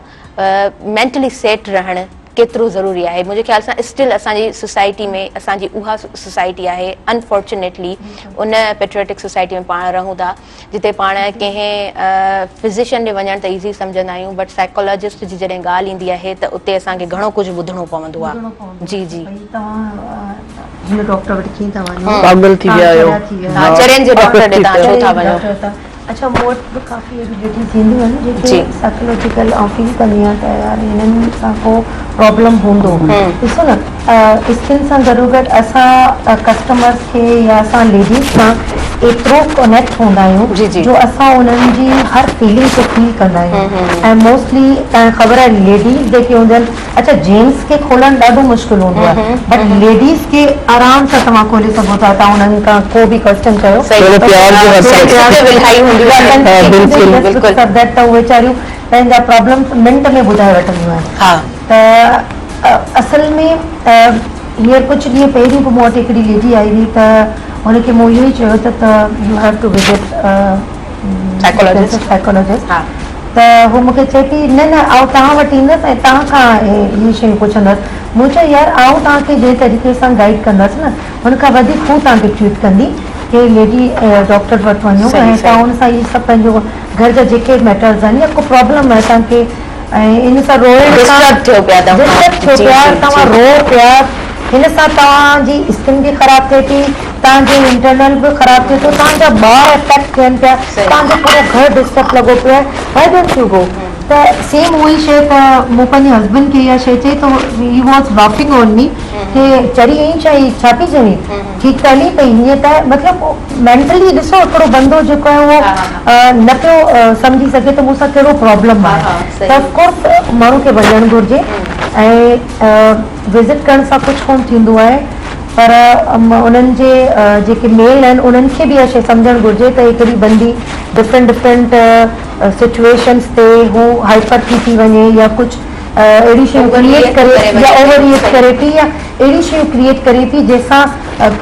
مينٽلي سيٽ رهڻ ڪيترو ضروري آهي؟ منهنجي خيال سان اسٽل اسان جي سوسائٽي ۾ اسان جي اها سوسائٽي آهي انفارچونيٽلي ان پيٽريٽڪ سوسائٽي ۾ پاڻ رهون ٿا جتي پاڻ ڪنهن فزيشن ڏي وڃڻ ته ايزي سمجهندا آهيون بٽ سائيڪالاجسٽ جي جڏهن ڳالهه ايندي آهي ته اتي اسان کي گهڻو ڪجهه ٻڌڻو پوندو آهي. جي جي. ڀئي توهان هن ڊاڪٽر وٽ ڪيئن ٿا وڃو پاڳل ٿي ويا آهيو. ها چرين جي ڊاڪٽر ڏي توهان ڇو ٿا وڃو. اڇا مون وٽ به ڪافي اهڙيون ليڊيز اينديون آهن جيڪي سائيڪالاجيڪل آئون فيل ڪندي آهيان ته يار هنن سان ڪو پرابلم هوندو ڏسو نه اسڪن سان گڏوگڏ اسان ڪسٽمرس کي يا اسان ليڊيز سان ايترو ڪنيڪٽ هوندا آهيون جو اسان انهن جي هر فيلنگ کي فيل ڪندا آهيون ۽ موسٽلي توهان کي خبر آهي ليڊيز جيڪي هونديون آهن اڇا جينٽس کي کولڻ ڏاڍو مشڪل هوندو آهي بٽ ليڊيز کي آرام سان توهان کولي سگهو ٿا توهان انهن کان ڪو به ڪوئسچن ڪيو ته اهي ويچاريون پنهنجا پرابلمس منٽ ۾ ٻڌائي وٺنديون آهن ته اصل ۾ هينئر ڪجهه ڏينهن پهريون به مون وٽ هڪڙي ليڊي آئي هئي ته هن کي مون اهو ئي چيو ته ته you have to visit psychologist ته هو مون کي چئي پئي نه نه آئون توهان وٽ ايندس ۽ توهان کان اهي شيون پڇندس. مون چيو يار آئون توهان کي جنهن طريقي سان گائيڊ ڪندس نه هن کان وڌيڪ هو توهان کي ٽريٽ ڪندي ڪي ليڊي ڊاڪٽر وٽ وڃو ۽ توهان هن سان اهي سڀ پنهنجو گهر جا جيڪي ميٽرز آهن يا ڪو پرابلم آهي توهان کي ۽ ان سان روئڻ سان ڊسٽرب ٿيو پيا توهان ڊسٽرب ٿيو پيا توهان روئو پيا هن سان توهان جي اسڪن به خراب ٿئي ٿي توهان جو انٽرنل به خراب ٿئي ٿو توهان جا ٻار افيڪٽ ٿين پيا توهان جو پورو گهر ڊسٽرب لڳو پيو آهي وائي don't you گو ته سيم اها ئي شيء ته مون پنهنجي هسبنڊ کي اها شيء چئي ته he was laughing on me ڪي چري آهين ڇا هي ڇا پئي چوين ٺيڪ ته هلي پئي هيئن ته مطلب مينٽلي ڏسو هڪڙو بندو جيڪو آهي اهو نه پيو سمجهي سگهي ته مون سان ڪهڙو پرابلم آهي ته آف ڪورس ماڻهو کي وڃڻ گهرجي ۽ وزٽ ڪرڻ سان ڪجهه ڪونه ٿيندو آهي پر انهن جي جيڪي ميل آهن انهن کي به اها شي سمجهڻ گهرجي ته هڪڙي بندي ڊفرنٽ ڊفرنٽ سچويشنس تي هو هائپر ٿي ٿي وڃي يا ڪجهه اهڙيون شيون ڪريئيٽ ڪري يا اوور ري ايڪٽ ڪري ٿي يا اهڙيون شيون ڪريئيٽ ڪري ٿي جنهن سان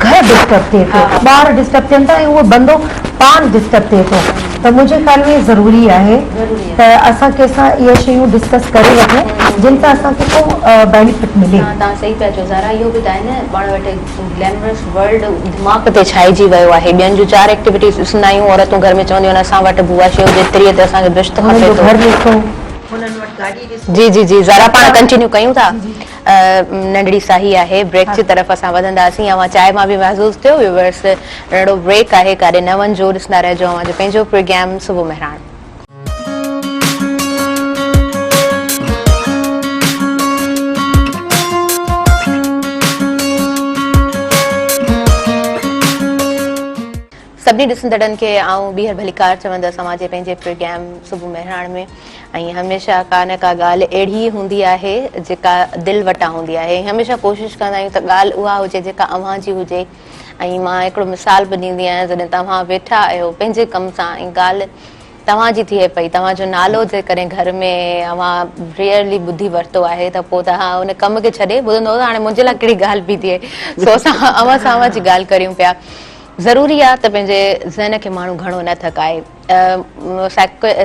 گهر ڊسٽرب ٿئي ٿو، ٻار ڊسٽرب ٿين ٿا ۽ اهو بندو پاڻ ڊسٽرب ٿئي ٿو ته منهنجي خيال ۾ ضروري آهي ته اسان ڪنهن سان اهي شيون ڊسڪس ڪري وٺون جن سان اسان کي ڪو بينيفٽ ملي. توهان صحيح پيا چئو زارا اهو به ته آهي نه پاڻ وٽ گليمرس ورلڊ دماغ تي ڇائجي ويو آهي ٻين جون چار ايڪٽيوٽيز ڏسندا آهيون عورتون گهر ۾ چونديون آهن اسان وٽ به اها شيء هجي تريء تي اسان کي بهشت هنن کپي جو ٿو. گهر ڏسو هنن وٽ گاڏي ڏسو. جي جي جي زارا پاڻ ڪنٽينيو ڪيون ٿا. ننڍڙي ساهي آهي بريڪ جي طرف اسان وڌنداسين اوهان چاهه مان به محظوظ ٿيو ويورس ننڍڙو بريڪ آهي ڪاڏي نه وڃجو ڏسندا رهجو اوهان جو پنهنجو پروگرام صبح مهراڻ. سڀني ڏسندڙن کي آئون ٻيهر ڀليڪار چوندس اوهان جي پنهنجي پروگرام صبح مهراڻ ۾ ۽ هميشه ڪا نه ڪا ڳالهه اهڙي هوندي آهي جيڪا دل وٽان هوندي آهي ۽ هميشه ڪوشش ڪندا آهيون ته ڳالهه اها هجي جيڪا اوهان جي هجي ۽ مان هڪڙو مثال به ڏيندي آهيان جڏهن توهان ويٺا آهيو پنهنجي ڪم سان ۽ ڳالهه توهان جي ٿئي پئي توهان جو نالو جيڪڏهن گهر ۾ اوهان ريئرلي ٻڌي ورتو آهي ته پوء توهان ان ڪم کي ڇڏي ٻڌندو ته هاڻي منهنجي لاء ڪهڙي ڳالهه پئي ٿئي سو اسان اوهان سان اوهان جي ڳالهه ڪريون پيا ضروري آ ته پنهنجي ذهن کي ماڻهو گهڻو نه ٿڪائي.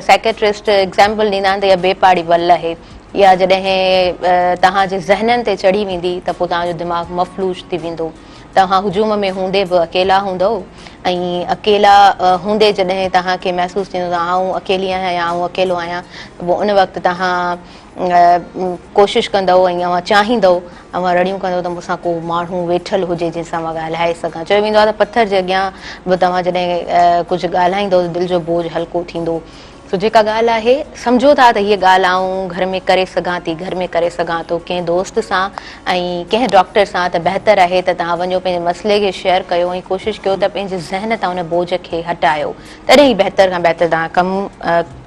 سائيڪيٽرسٽ ايگزامپل ڏيندا آهن ته اها بي پاڙي ول آهي. اها جڏهن توهان جي ذهنن تي چڙهي ويندي ته پوء توهان جو دماغ مفلوج ٿي ويندو. توهان هجوم ۾ هوندي به اڪيلا هوندؤ ۽ اڪيلا هوندي جڏهن توهان کي محسوس ٿيندو ته آئون اڪيلي آهيان يا آئون اڪيلو آهيان ته پوء ان وقت توهان ڪوشش ڪندؤ ۽ اوهان چاهيندؤ اوهان رڙيون ڪندؤ ته مون سان ڪو ماڻهو ويٺل هجي جنهن سان مان ڳالهائي سگهان. چيو ويندو آهي ته پٿر جي اڳيان به توهان جڏهن ڪجهه ڳالهائيندؤ ته دل جو بوجهه هلڪو ٿيندو. سو جيڪا ڳالهه آهي سمجهو ٿا ته هيء ڳالهه آئون گهر ۾ ڪري سگهان ٿي، گهر ۾ ڪري سگهان ٿو ڪنهن دوست سان ۽ ڪنهن ڊاڪٽر سان ته بهتر آهي ته توهان وڃو پنهنجي مسئلي کي شيئر ڪيو ۽ ڪوشش ڪيو ته پنهنجي ذهن تان ان بوجهه کي هٽايو. تڏهن ئي بهتر کان بهتر توهان ڪم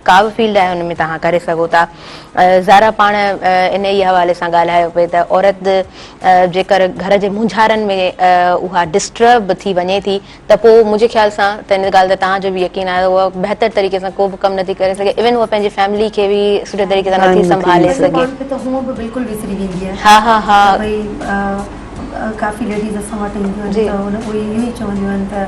ڪا به فيلڊ آهي ان ۾ توهان ڪري سگهو ٿا. زارا پاڻ انهيء حوالي سان ڳالهايو پئي ته عورت جيڪر گهر جي مونجهارن ۾ اها ڊسٽرب ٿي وڃي ٿي ته پوء منهنجي خيال سان ته ان ڳالهه تي توهان جو به يقين آهي ته اها بهتر طريقي سان ڪو به ڪم نٿي ڪري سگهي ايون اها پنهنجي فيملي کي به سٺي طريقي سان نٿي سنڀالي سگهي. پاڻ کي ته هونء به بلڪل وسري ويندي آهي ها ها ها ته ڀئي ڪافي ليڊيز اسان وٽ اينديون آهن ته اهي اهو ئي چونديون آهن ته.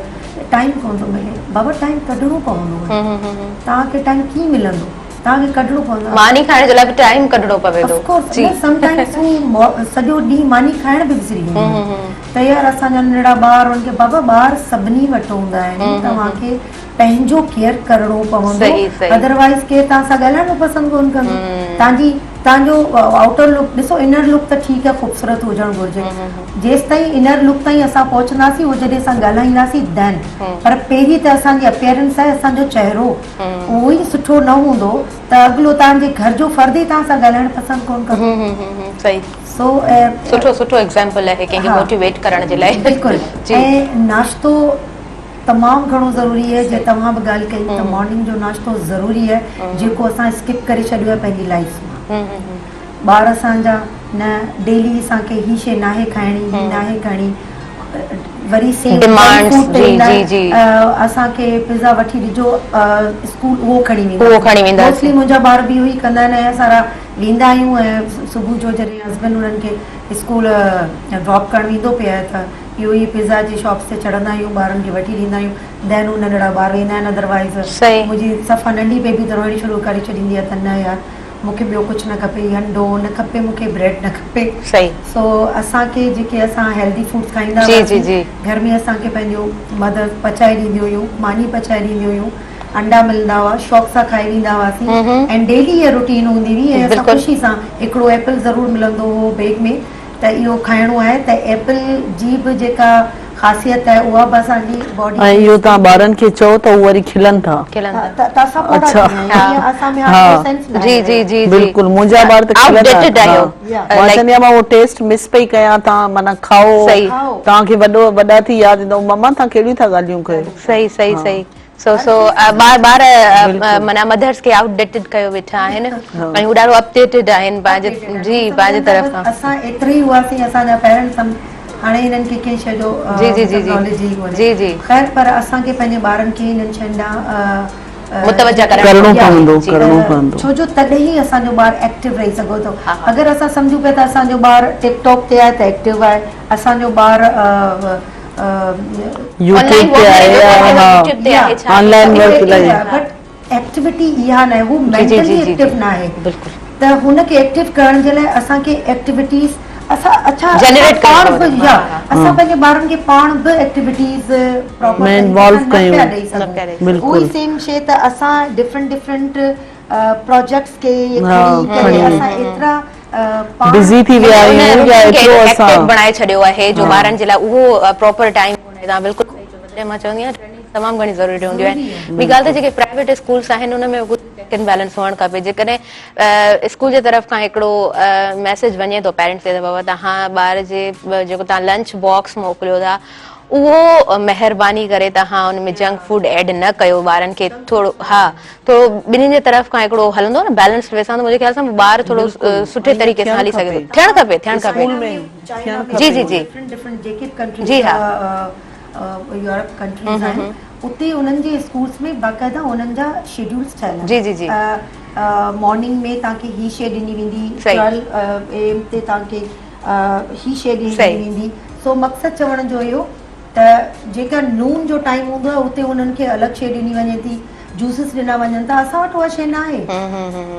ٽائيم ڪونه ٿو ملي. بابا ٽائيم ڪڍڻو پوندو آهي. توهان کي ٽائيم ڪيئن ملندو؟ توهان کي ڪڍڻو پوندو آهي. ماني کائڻ جي لاء به ٽائيم ڪڍڻو پوي ٿو. آف ڪورس نه سم ٽائيمز هو سڄو ڏينهن ماني کائڻ به وسري ويندو آهي ته يار اسان جا ننڍڙا ٻار انهن کي بابا ٻار سڀني وٽ هوندا آهن توهان کي پنهنجو ڪيئر ڪرڻو پوندو ادروائيز ڪير توهان سان ڳالهائڻ به پسند ڪونه ڪندو توهان جي توهان جو آئوٽر لڪ ڏسو انر لڪ ته ٺيڪ آهي خوبصورت هجڻ گهرجي جيستائين انر لڪ تائين اسان پهچنداسين اهو جڏهن اسان ڳالهائينداسين دين پر پهرين ته اسان جي اپيئرنس آهي اسان جو چهرو اهو ئي سٺو نه هوندو ته اڳلو توهان جي گهر جو فرد ئي توهان سان ڳالهائڻ پسند ڪونه ڪندو. صحيح سو سٺو سٺو ايگزامپل آهي ڪنهن کي موٽيويٽ ڪرڻ جي لاء. بلڪل ۽ ناشتو تمام گهڻو ضروري آهي جي توهان به ڳالهه ڪئي ته مارننگ جو ناشتو ضروري آهي جيڪو اسان اسڪپ ڪري ڇڏيو آهي پنهنجي لائيف مان ٻار اسان جا نه ڊيلي اسان کي هي شي ناهي کائڻي هي ناهي کائڻي وري سيم فوڊ تي ايندا اسان کي پزا وٺي ڏجو اسڪول اهو کڻي ويندا موسٽلي منهنجا ٻار به اهو ئي ڪندا آهن ۽ اسان ويندا آهيون ۽ صبح جو جڏهن هسبنڊ انهن کي اسڪول ڊراپ ڪرڻ ويندو پئي آهي ته اهو ئي پزا جي شاپس تي چڙهندا آهيون ٻارن کي وٺي ڏيندا آهيون دين هو ننڍڙا ٻار ويندا آهن ادروائيز منهنجي صفا ننڍي بيبي ته روئڻ شروع ڪري ڇڏيندي آهي ته نه يار مون کي ٻيو ڪجهه نه کپي انڊو نه کپي مون کي بريڊ نه کپي سو اسان کي جيڪي اسان هيلدي فوڊس کائيندا هئاسين گهر ۾ اسان کي پنهنجو مدر پچائي ڏينديون هيون ماني پچائي ڏينديون هيون انڊا ملندا هئا شوق سان کائي ويندا هئاسين ۽ ڊيلي اها روٽين هوندي هئي ۽ اسان خوشي سان هڪڙو ايپل ضرور ملندو هو بيگ ۾ ته اهو کائڻو آهي ته ايپل جي به جيڪا خاصيت آهي اها به اسان جي باڊي ۽ اهو توهان ٻارن کي چئو ته هو وري کلن ٿا. ته اسان پوڙها ٿي ويا آهيون اسان ۾ هاڻي اهو سينس ناهي جي جي جي بلڪل منهنجا ٻار ته کلندا آهن مان چوندي آهيان مان اهو ٽيسٽ مس پئي ڪيان توهان معنيٰ کائو توهان کي وڏو وڏا ٿي ياد ايندو مما توهان ڪهڙيون ٿا ڳالهيون ڪيو. صحيح صحيح صحيح سو سو ٻار ٻار معنيٰ مدرس کي آئوٽ ڊيٽيڊ ڪيو ويٺا آهن ۽ هو ڏاڍو اپ ڊيٽيڊ آهن پنهنجي جي پنهنجي طرف کان. اسان ايترا ئي هئاسين اسان جا پيرنٽس هم هاڻي هنن کي ڪنهن شيء جو جي جي جي ناليج ئي ڪونهي جي جي خير پر اسان کي پنهنجي ٻارن کي انهن شين ڏانهن متوجه ڪرڻو ڪرڻو پوندو ڪرڻو پوندو ڇو جو تڏهن ئي اسان جو ٻار ايڪٽو رهي سگهو ٿو اگر اسان سمجهون پيا ته اسان جو ٻار ٽڪ ٽاڪ تي آهي ته ايڪٽو آهي اسان جو ٻار يوٽيوب تي آهي يا ها آن لائن ورڪ الاهي بٽ ايڪٽيوٽي اها ناهي هو مينٽلي ايڪٽو ناهي ته هن کي ايڪٽو ڪرڻ جي لاء اسان کي ايڪٽيوٽيز اسان اڇا جنريٽ پاڻ به يا اسان پنهنجي ٻارن کي پاڻ به ايڪٽيوٽيز پراپر ۾ انوالو ڪيون بلڪل اهي سيم شي ته اسان ڊفرنٽ ڊفرنٽ پروجيڪٽس کي کڻي ڪري اسان ايترا بزي ٿي ويا آهيون يا ايترو اسان بڻائي ڇڏيو آهي جو ٻارن جي لاء اهو پراپر ٽائيم ڪونهي توهان بلڪل صحيح چيو تڏهن مان چوندي آهيان ٽريننگ تمام گهڻي ضروري هونديون آهن ٻي ڳالهه ته جيڪي پرائيويٽ اسڪولس آهن ان ۾ ڪجهه چيڪ اينڊ بيلنس هئڻ کپي جيڪڏهن اسڪول جي طرف کان هڪڙو ميسيج وڃي ٿو پيرنٽس کي ته بابا توهان ٻار جي جيڪو توهان لنچ باڪس موڪليو ٿا اهو مهرباني ڪري توهان ان ۾ جنڪ فوڊ ايڊ نه ڪيو ٻارن کي ٿورو ها ٿورو ٻنهي جي طرف کان هڪڙو هلندو نه بيلنس وي سان ته منهنجي خيال سان ٻار ٿورو سٺي طريقي سان هلي سگهي ٿو ٿيڻ کپي ٿيڻ کپي جي جي جي ڊفرنٽ ڊفرنٽ جيڪي به ڪنٽريز جي ها يورپ ڪنٽريز آهن اتي انهن جي اسڪولس ۾ باقاعده انهن جا شيڊيولز ٺهيل آهن جي جي جي مارننگ ۾ توهان کي هي شي ڏني ويندي 12 اي ايم تي توهان کي هي شي ڏني ويندي سو مقصد چوڻ جو اهو ته جيڪا نون جو ٽائيم هوندو آهي اتي انهن کي الڳ شي ڏني وڃي ٿي جوسز ڏنا وڃن ٿا اسان وٽ اها شي ناهي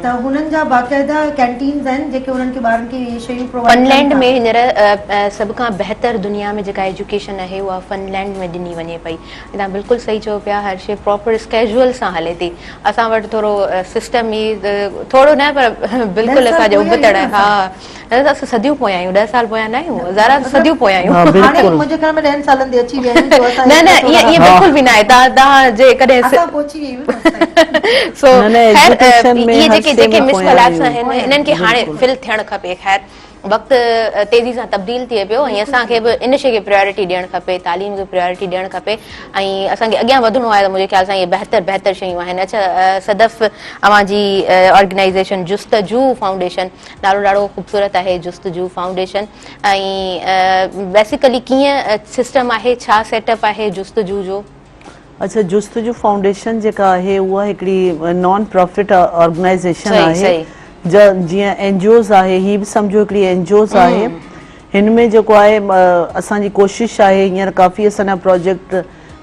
ته هنن جا باقاعده ڪينٽينز آهن جيڪي انهن کي ٻارن کي اهي شيون پرووائيڊ ڪن فنلينڊ ۾ هينئر سڀ کان بهتر دنيا ۾ جيڪا ايجوڪيشن آهي اها فنلينڊ ۾ ڏني وڃي پئي توهان بلڪل صحيح چئو پيا هر شي پراپر اسڪيجوئل سان هلي ٿي اسان وٽ ٿورو سسٽم ئي ٿورو نه پر بلڪل اسان جو ابتڙ آهي ها نه ته اسان صديون پويان آهيون ڏهه سال پويان نه آهيون زارا صديون پويان آهيون. هاڻي منهنجي خيال ۾ ڏهن سالن تي اچي ويا آهيون جو اسان نه نه ائين ائين بلڪل به نه آهي توهان توهان جي ڪڏهن اسان پهچي ويا آهيون نه سو خير اهي جيڪي جيڪي مس ڪلاڪس آهن انهن کي هاڻي فل ٿيڻ کپي خير وقت تيزي سان تبديل ٿئي پيو ۽ اسان کي به ان شي کي پريورٽي ڏيڻ کپي تعليم کي پريورٽي ڏيڻ کپي ۽ اسان کي اڳيان وڌڻو آهي ته منهنجي خيال سان اهي بهتر بهتر شيون آهن اڇا صدف اوهان جي آرگنائيزيشن جستجو فائونڊيشن نالو ڏاڍو خوبصورت آهي جستجو فائونڊيشن ۽ بيسيڪلي ڪيئن سسٽم آهي ڇا سيٽ اپ آهي جستجو جو؟ اڇا جستجو فائونڊيشن جيڪا آهي اها هڪڙي نان پرافٽ آرگنائيزيشن آهي جيئن اين جي اوز آهي هي به سمجهو هڪڙي اين جي اوز آهي هن ۾ جيڪو آهي اسان جي ڪوشش آهي هينئر ڪافي اسان جا پروجيڪٽ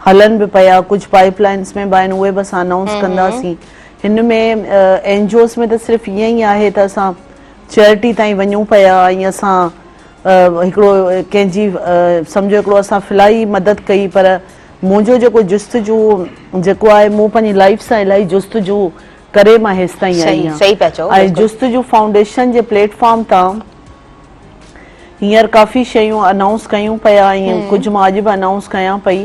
هلن به پيا ڪجهه پائيپ لائنس ۾ به آهن اهي به اسان انائونس ڪنداسين هن ۾ اين جي اوز ۾ ته صرف ائين ئي آهي ته اسان چيئرٽي تائين وڃون پيا ۽ اسان هڪڙو ڪنهن جي سمجهو هڪڙو اسان فلاحي مدد ڪئي پر منهنجو جيڪو جستجو جيڪو آهي مون پنهنجي لائيف سان الاهي جستجو ڪري مان هيستائين آئي آهيان ۽ جستجو فائونڊيشن جي پليٽ فارم تان هينئر ڪافي شيون انائونس ڪيون پيا ۽ ڪجهه مان اڄ به انائونس ڪيان پئي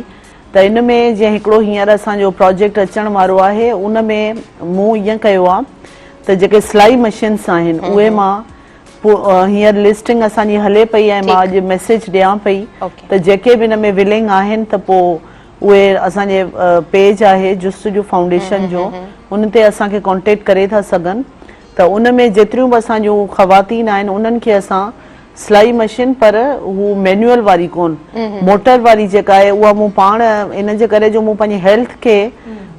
ته ان ۾ جيئن هڪڙو هينئر اسان جو پراجيڪٽ اچڻ وارو آهي ان ۾ مون ائين ڪيو آهي ته جيڪي سلائي مشينس آهن اهي مان هينئر لسٽنگ اسان جي هلي پئي ۽ مان اڄ ميسيج ڏيان پئي ته جيڪي به ان ۾ ولنگ آهن ته پوء اهي اسان جي پيج آهي جستجو فائونڊيشن جو ان تي اسان کي ڪانٽيڪٽ ڪري ٿا سگهن ته ان ۾ جيتريون به اسان جون خواتين آهن انهن کي اسان سلائي مشين پر هو مينوئل واري ڪون موٽر واري جيڪا آهي اها مون پاڻ ان جي ڪري جو مون پنهنجي هيلٿ کي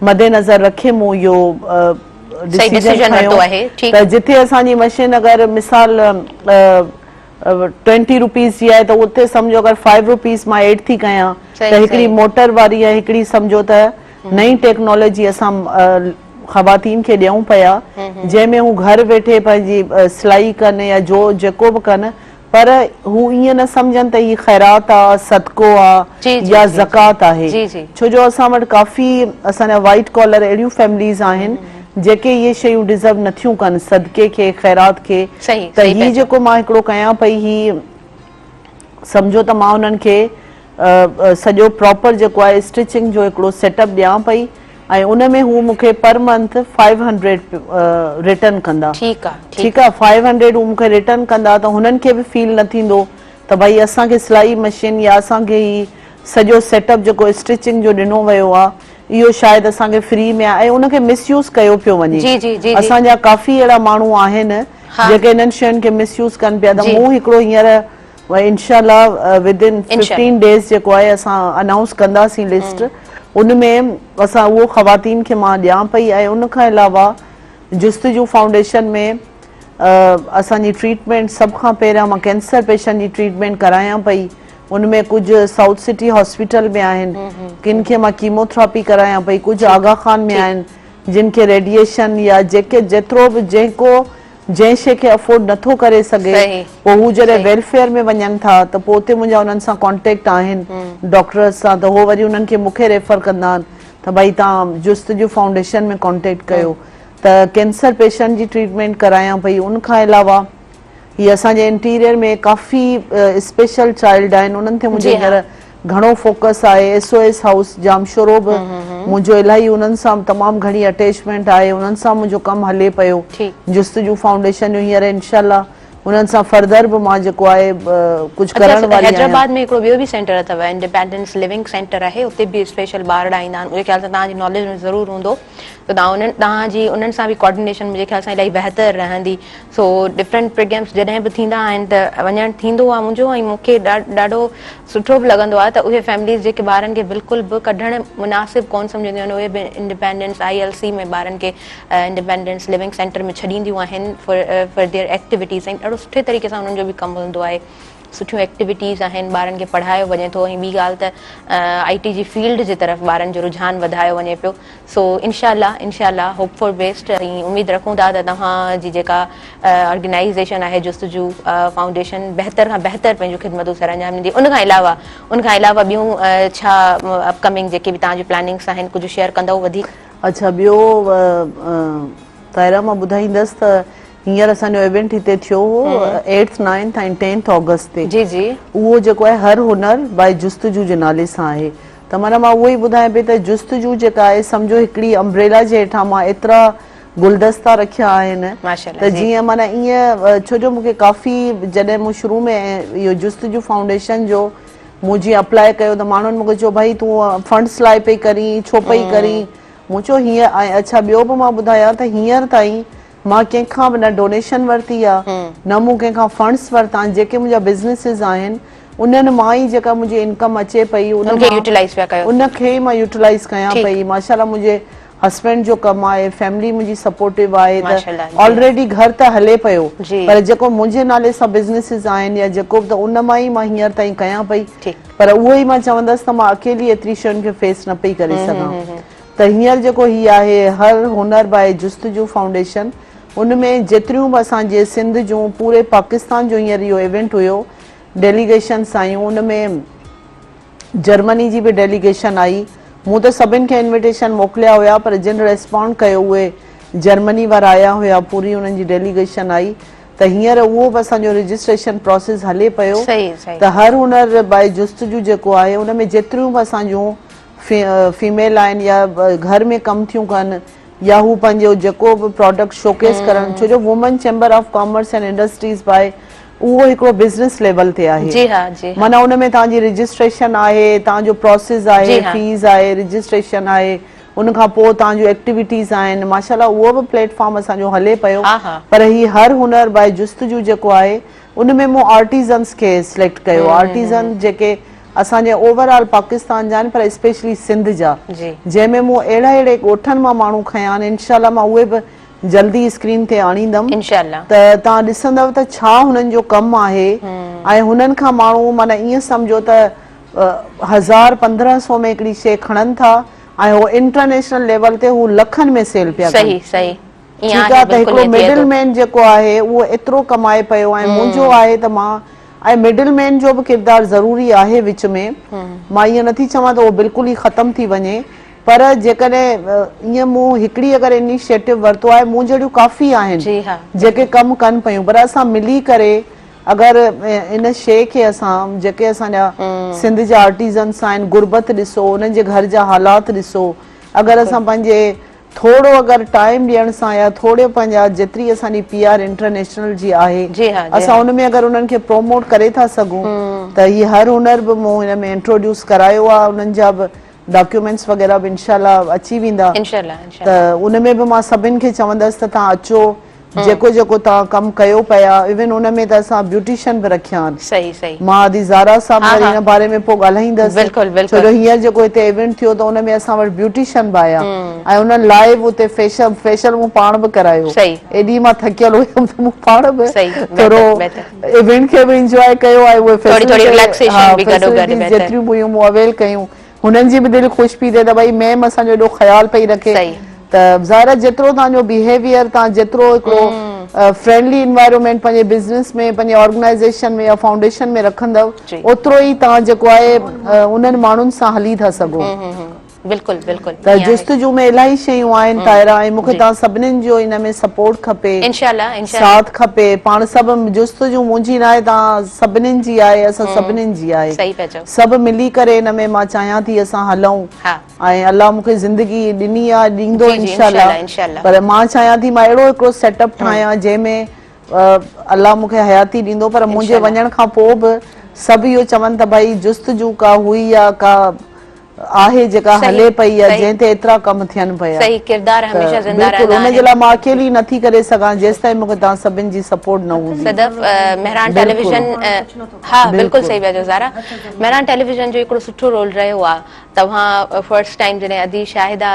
مد نظر رکي مون اهو ڊسيزن کنيو ته جتي اسان جي مشين اگر مثال ٽوئنٽي روپيز جي آهي ته اتي سمجهو اگر فائيو روپيز مان ايڊ ٿي ڪيان ته هڪڙي موٽر واري ۽ هڪڙي سمجهو ته نئين ٽيڪنالاجي اسان خواتين کي ڏيون پيا جنهن ۾ هو گهر ويٺي پنهنجي سلائي ڪن يا جو جيڪو به ڪن پر هو ائين نه سمجهن ته هي خيرات آ صدقو آ يا زڪوات آهي ڇو جو اسان وٽ ڪافي اسان جا وائيٽ ڪالر اهڙيون فيمليز آهن جيڪي اهي شيون ڊزرو نٿيون ڪن صدقي کي خيرات کي ته هي جيڪو مان هڪڙو ڪيان پئي هي سمجهو ته مان انهن کي سڄو پراپر جيڪو آهي اسٽچنگ جو هڪڙو سيٽ اپ ڏيان پئي ۽ ان ۾ هو مون کي پر منٿ فائيو هنڊريڊ ريٽرن ڪندا ٺيڪ آ ٺيڪ آ فائيو هنڊريڊ هو مون کي ريٽرن ڪندا ته هنن کي به فيل نه ٿيندو ته ڀائي اسان کي سلائي مشين يا اسان کي هي سڄو سيٽ اپ جيڪو اسٽچنگ جو ڏنو ويو آ اهو شايد اسان کي فري ۾ آ ۽ ان کي مس يوز ڪيو پيو وڃي جي جي جي اسان جا ڪافي اهڙا ماڻهو آهن جيڪي انهن شين کي مس يوز ڪن پيا ته مون هڪڙو هينئر انشاء الله ود ان ففٽين ڊيز جيڪو آهي اسان انائونس ڪنداسين لسٽ ان ۾ اسان اهو خواتين کي مان ڏيان پئي ۽ ان کان علاوه جستجو فائونڊيشن ۾ اسان جي ٽريٽمينٽ سڀ کان پهريان مان ڪينسر پيشنٽ جي ٽريٽمينٽ ڪرايان پئي ان ۾ ڪجهه سائوٿ سٽي هاسپيٽل ۾ آهن ڪن کي مان ڪيموٿراپي ڪرايان پئي ڪجهه آغا خان ۾ آهن جن کي ريڊيئيشن يا جيڪي جيترو به جنهن ڪو جنهن شيء کي افورڊ نه ٿو ڪري سگهي پوء هو جڏهن ويلفيئر ۾ وڃن ٿا ته پوء اتي منهنجا انهن سان ڪانٽيڪٽ آهن ڊاڪٽرز سان ته هو وري انهن کي مون کي ريفر ڪندا آهن ته ڀائي توهان جستجو فائونڊيشن ۾ ڪانٽيڪٽ ڪيو ته ڪينسر پيشنٽ جي ٽريٽمينٽ ڪرايان پئي ان کان علاوه هي اسان جي انٽيريئر ۾ ڪافي اسپيشل چائلڊ آهن انهن تي منهنجو هينئر گهڻو فوڪس آهي S O S house Jamshoro به منهنجو الاهي انهن سان تمام گهڻي اٽيچمينٽ آهي انهن سان منهنجو ڪم هلي پيو جستجو فائونڊيشن جو هينئر انشاء الله انهن سان فردر به مان جيڪو آهي ڪجهه ڪرڻ واري آهيان. حيدرآباد ۾ هڪڙو ٻيو به سينٽر اٿو انڊيپينڊنس لونگ سينٽر آهي اتي به اسپيشل ٻارڙا ايندا آهن منهنجي خيال سان توهان جي ناليج ۾ ضرور هوندو ته توهان انهن توهان جي انهن سان به ڪوآرڊينيشن منهنجي خيال سان الاهي بهتر رهندي سو ڊفرنٽ پروگرامس جڏهن به ٿيندا آهن ته وڃڻ ٿيندو آهي منهنجو ۽ مون کي ڏاڍو سٺو به لڳندو آهي ته اهي فيمليز جيڪي ٻارن کي بلڪل به ڪڍڻ مناسب ڪون سمجهنديون آهن اهي به انڊيپينڊنس I L C ۾ ٻارن کي انڊيپينڊنس لونگ سينٽر ۾ ڇڏينديون آهن فار their activities ۽ ڏاڍو سٺي طريقي سان انهن جو به ڪم هلندو آهي سٺيون ايڪٽيوٽيز آهن ٻارن کي پڙهايو وڃي ٿو ۽ ٻي ڳالهه ته آئي ٽي جي فيلڊ جي طرف ٻارن جو رجحان وڌايو وڃي پيو سو انشاء الله انشاء الله هوپ فار بيسٽ ۽ اميد رکون ٿا ته توهان جي جيڪا آرگنائيزيشن آهي جستجو فائونڊيشن بهتر کان بهتر پنهنجون خدمتون سرانجام ڏيندي ان کان علاوه ان کان علاوه ٻيون ڇا اپ ڪمنگ جيڪي به توهان جون پلاننگس آهن ڪجهه شيئر ڪندؤ وڌيڪ. اڇا ٻيو طاهره مان ٻڌائيندس ته هينئر اسان جو ايونٽ هتي ٿيو هو ايٽٿ نائنٿ ۽ ٽينٿ آگسٽ تي جي جي اهو جيڪو آهي هر هنر باء جستجو جي نالي سان آهي ته معنيٰ مان اهو ئي ٻڌايان پئي ته جستجو جيڪا آهي سمجهو هڪڙي امبريلا جي هيٺان مان ايترا گلدستا رکيا آهن ته جيئن معنيٰ ائين ڇو جو مون کي ڪافي جڏهن مون شروع ۾ اهو جستجو فائونڊيشن جو مون جيئن اپلاء ڪيو ته ماڻهن مون کي چيو ڀائي تون فنڊس لاء پئي ڪرين ڇو پئي ڪرين مون چيو هينئر ۽ اڇا ٻيو به مان ٻڌايان ته هينئر تائين مان ڪنهن کان به نه ڊونيشن ورتي آ نه مون ڪنهن کان فنڊس ورتا آهن جيڪي منهنجا بزنيسز آهن انهن مان ئي جيڪا منهنجي انڪم اچي پئي ان کي يوٽيلائز پيا ڪيو ان کي ئي مان يوٽيلائز ڪيان پئي ماشاءالله منهنجي هسبينڊ جو ڪم آهي فيملي منهنجي سپورٽو آهي ته ماشاءالله جي آلريڊي گهر ته هلي پيو جي پر جيڪو منهنجي نالي سان بزنيسز آهن يا جيڪو به ته ان مان ئي مان هينئر تائين ڪيان پئي ٺيڪ پر اهو ئي مان چوندس ته مان اڪيلي ايتري شين کي فيس نه پئي ڪري سگهان ته هينئر جيڪو هي آهي هر هنر باء جستجو فائونڊيشن ان ۾ جيتريون به اسان جي سنڌ جون پوري پاڪستان جو هينئر اهو ايونٽ هيو ڊيليگيشنس آيون ان ۾ جرمني جي به ڊيليگيشن آئي مون ته سڀن کي انويٽيشن موڪليا هيا پر جن ريسپانڊ ڪيو اهي جرمني وارا آيا هيا پوري انهن جي ڊيليگيشن آئي ته هينئر اهو به اسان جو رجسٽريشن پراسيس هلي پيو ته هر هنر باء جستجو جيڪو آهي ان ۾ جيتريون به اسان جون فيميل آهن يا گهر ۾ ڪم ٿيون ڪن يا هو پنهنجو جيڪو به پراڊڪٽ شوڪيس ڪرڻ ڇو جو women chamber of commerce and industries به آهي اهو هڪڙو بزنس ليول تي آهي جي ها جي ها معنيٰ ان ۾ توهان جي رجسٽريشن آهي توهان جو پروسيس آهي جي ها فيس آهي رجسٽريشن آهي ان کان پوء توهان جون ايڪٽيويٽيز آهن ماشاء الله اهو به پليٽ فارم اسان جو هلي پيو ها ها پر هي هر هنر باء جستجو جيڪو آهي ان ۾ مون آرٽيزنس کي سليڪٽ ڪيو آرٽيزن جيڪي اسان جي اوور آل پاڪستان جا آهن پر اسپيشلي سنڌ جا جنهن ۾ مون اهڙا اهڙي ڳوٺن مان ماڻهو کنيا آهن انشاء الله مان اهي به جلدي اسڪرين تي آڻيندم ته توهان ڏسندؤ ته ڇا هنن جو ڪم آهي ۽ هنن کان ماڻهو معنيٰ ائين سمجهو ته هزار 1500 ۾ هڪڙي شيء کڻن ٿا ۽ هو انٽرنيشنل ليول تي هو لکن ۾ سيل پيا ڪن. ائين ٺيڪ آهي آ ته بلڪل هڪڙو ائين ٿئي مڊل ٿو. مين جيڪو آهي اهو ايترو ڪمائي پيو ۽ منهنجو آهي ته مان ۽ مڊل مين جو به ڪردار ضروري آهي وچ ۾ مان ائين نٿي چوان ته اهو بلڪل ئي ختم ٿي وڃي پر جيڪڏهن ائين مون هڪڙي اگر انيشيٽو ورتو آهي مون جهڙيون ڪافي آهن جي ها جيڪي بلڪل. ڪم ڪن پيون پر اسان ملي ڪري اگر ان شيء کي اسان جيڪي اسان جا سنڌ جا آرٽيزنس آهن غربت ڏسو انهن جي گهر جا حالات ڏسو اگر بلڪل. اسان پنهنجي ٿورو اگر ٽائيم ڏيڻ سان يا ٿورو پنهنجا جيتري اسان جي پي آر انٽرنيشنل جي آهي جي ها جي اسان ها ان ۾ اگر انهن کي پروموٽ ڪري ٿا سگهون ته هي هر هنر به مون هن ۾ انٽروڊيوس ڪرايو آهي انهن جا به ڊاڪيومينٽس وغيره به انشاء الله اچي ويندا انشاء الله انشاء ته الله ان ۾ به مان سڀن کي چوندس ته توهان اچو جيڪو جيڪو توهان ڪم ڪيو پيا ايون ان ۾ ته اسان بيوٽيشن به رکيا آهن صحيح صحيح مان ادي زارا سان به ها وري ها ان باري ۾ پوء ڳالهائيندس بلڪل ڇو بلڪل جو هينئر جيڪو هتي ايونٽ ٿيو ته ان ۾ اسان وٽ بيوٽيشن به آيا ۽ انهن لائيو اتي فيشل فيشل مون پاڻ به ڪرايو صحيح ايڏي مان ٿڪيل هيم ته مون پاڻ به صحيح ٿورو بهتر بهتر ايونٽ کي به انجواء ڪيو ۽ اهي ٿوري ٿوري فيسلٽي ها رليڪسيشن به گڏو گڏ فيسلٽيز بهتر جيتريون به هيون مون اويل ڪيون هنن جي به دل خوش پئي ٿئي ته ڀئي ميم اسان جو ايڏو خيال پئي رکي صحيح ته ظاهر آهي جيترو توهان جو بيهيويئر توهان جيترو هڪڙو فرينڊلي انوائرمينٽ پنهنجي بزنس ۾ پنهنجي آرگنائيزيشن ۾ يا فائونڊيشن ۾ رکندؤ اوترو ئي توهان جيڪو آهي انهن ماڻهن سان هلي ٿا سگهو. بلڪل بلڪل ته جستجو ۾ الاهي شيون آهن طاهره ۽ مونکي توهان سڀنين جو ان ۾ سپورٽ کپي انشاء الله انشاء الله ساٿ کپي پاڻ سڀ جستجو منهنجي ناهي توهان سڀنين جي آهي اسان سڀنين جي آهي صحيح پيا چئو سڀ ملي ڪري ان ۾ مان چاهيان ٿي اسان هلون ها ۽ الله مون کي زندگي ڏني آ ڏيندو جي جي انشاء الله انشاء الله پر مان چاهيان ٿي مان اهڙو هڪڙو سيٽ اپ ٺاهيان جنهن ۾ الله مون کي حياتي ڏيندو پر منهنجي وڃڻ کان پوء به سڀ اهو چون ته ڀائي جستجو ڪا هئي يا ڪا آهي جيڪا هلي پئي يا جنهن تي ايترا ڪم ٿين پيا صحيح ڪردار هميشه زنده رهندا آهن ان جي لاء مان اڪيلي نٿي ڪري سگهان جيستائين مون کي توهان سڀن جي سپورٽ نه هوندي صدف مهراڻ ٽيليويزن ها بلڪل صحيح پيا چئو زارا مهراڻ ٽيليويزن جو هڪڙو سٺو رول رهيو آ توهان فرسٽ ٽائيم جڏهن ادي شاهده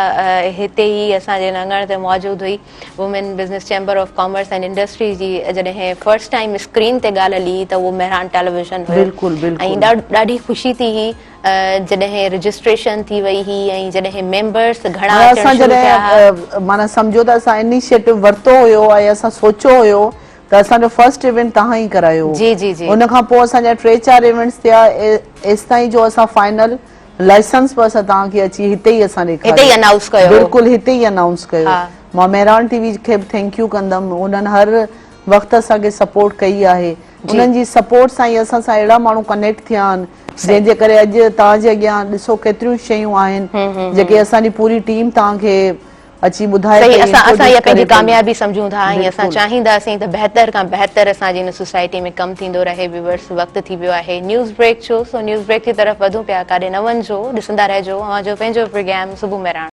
هتي ئي اسان جي اڱڻ تي موجود هئي women business chamber of commerce and industry جي جڏهن فرسٽ ٽائيم اسڪرين تي ڳالهه هلي ته اهو مهراڻ ٽيليويزن هيو بلڪل بلڪل ۽ ڏاڍي خوشي ٿي هئي جڏهن رجسٽريشن ٿي وئي هئي ۽ جڏهن ميمبرس گهڻا اچڻ شروع ٿيا ها معنيٰ سمجهو ته اسان انيشيٽو ورتو هيو ۽ اسان سوچيو هيو ته اسان جو فرسٽ ايونٽ توهان ئي ڪرايو هو جي جي جي ان کان پوء اسان جا ٽي چار ايونٽس ٿيا ايستائين جو اسان فائنل لائسنس به اسان توهان کي اچي هتي ئي اسان ڏيکاريو هتي ئي انائونس ڪيو بلڪل هتي ئي انائونس ڪيو مان مهراڻ ٽي وي کي به thank you ڪندم انهن هر وقت اسان کي سپورٽ ڪئي آهي انهن جي سپورٽ سان ئي اسان سان اهڙا ماڻهو ڪنيڪٽ ٿيا آهن جنهن جي ڪري اڄ توهان جي اڳيان ڏسو ڪيتريون شيون آهن جيڪي اسان جي پوري ٽيم توهان کي اچي ٻڌائي صحيح پئي اسان اسان انٽروڊيوس اها پنهنجي ڪري پئي. ڪاميابي سمجهون ٿا ۽ اسان بلڪل. چاهينداسين ته بهتر کان بهتر اسان جي هن سوسائٽي ۾ ڪم ٿيندو رهي ويورس وقت ٿي ويو آهي نيوز بريڪ جو سو نيوز بريڪ جي طرف وڌون پيا ڪاڏي نه وڃجو ڏسندا رهجو اوهان جو پنهنجو پروگرام صبح مهراڻ.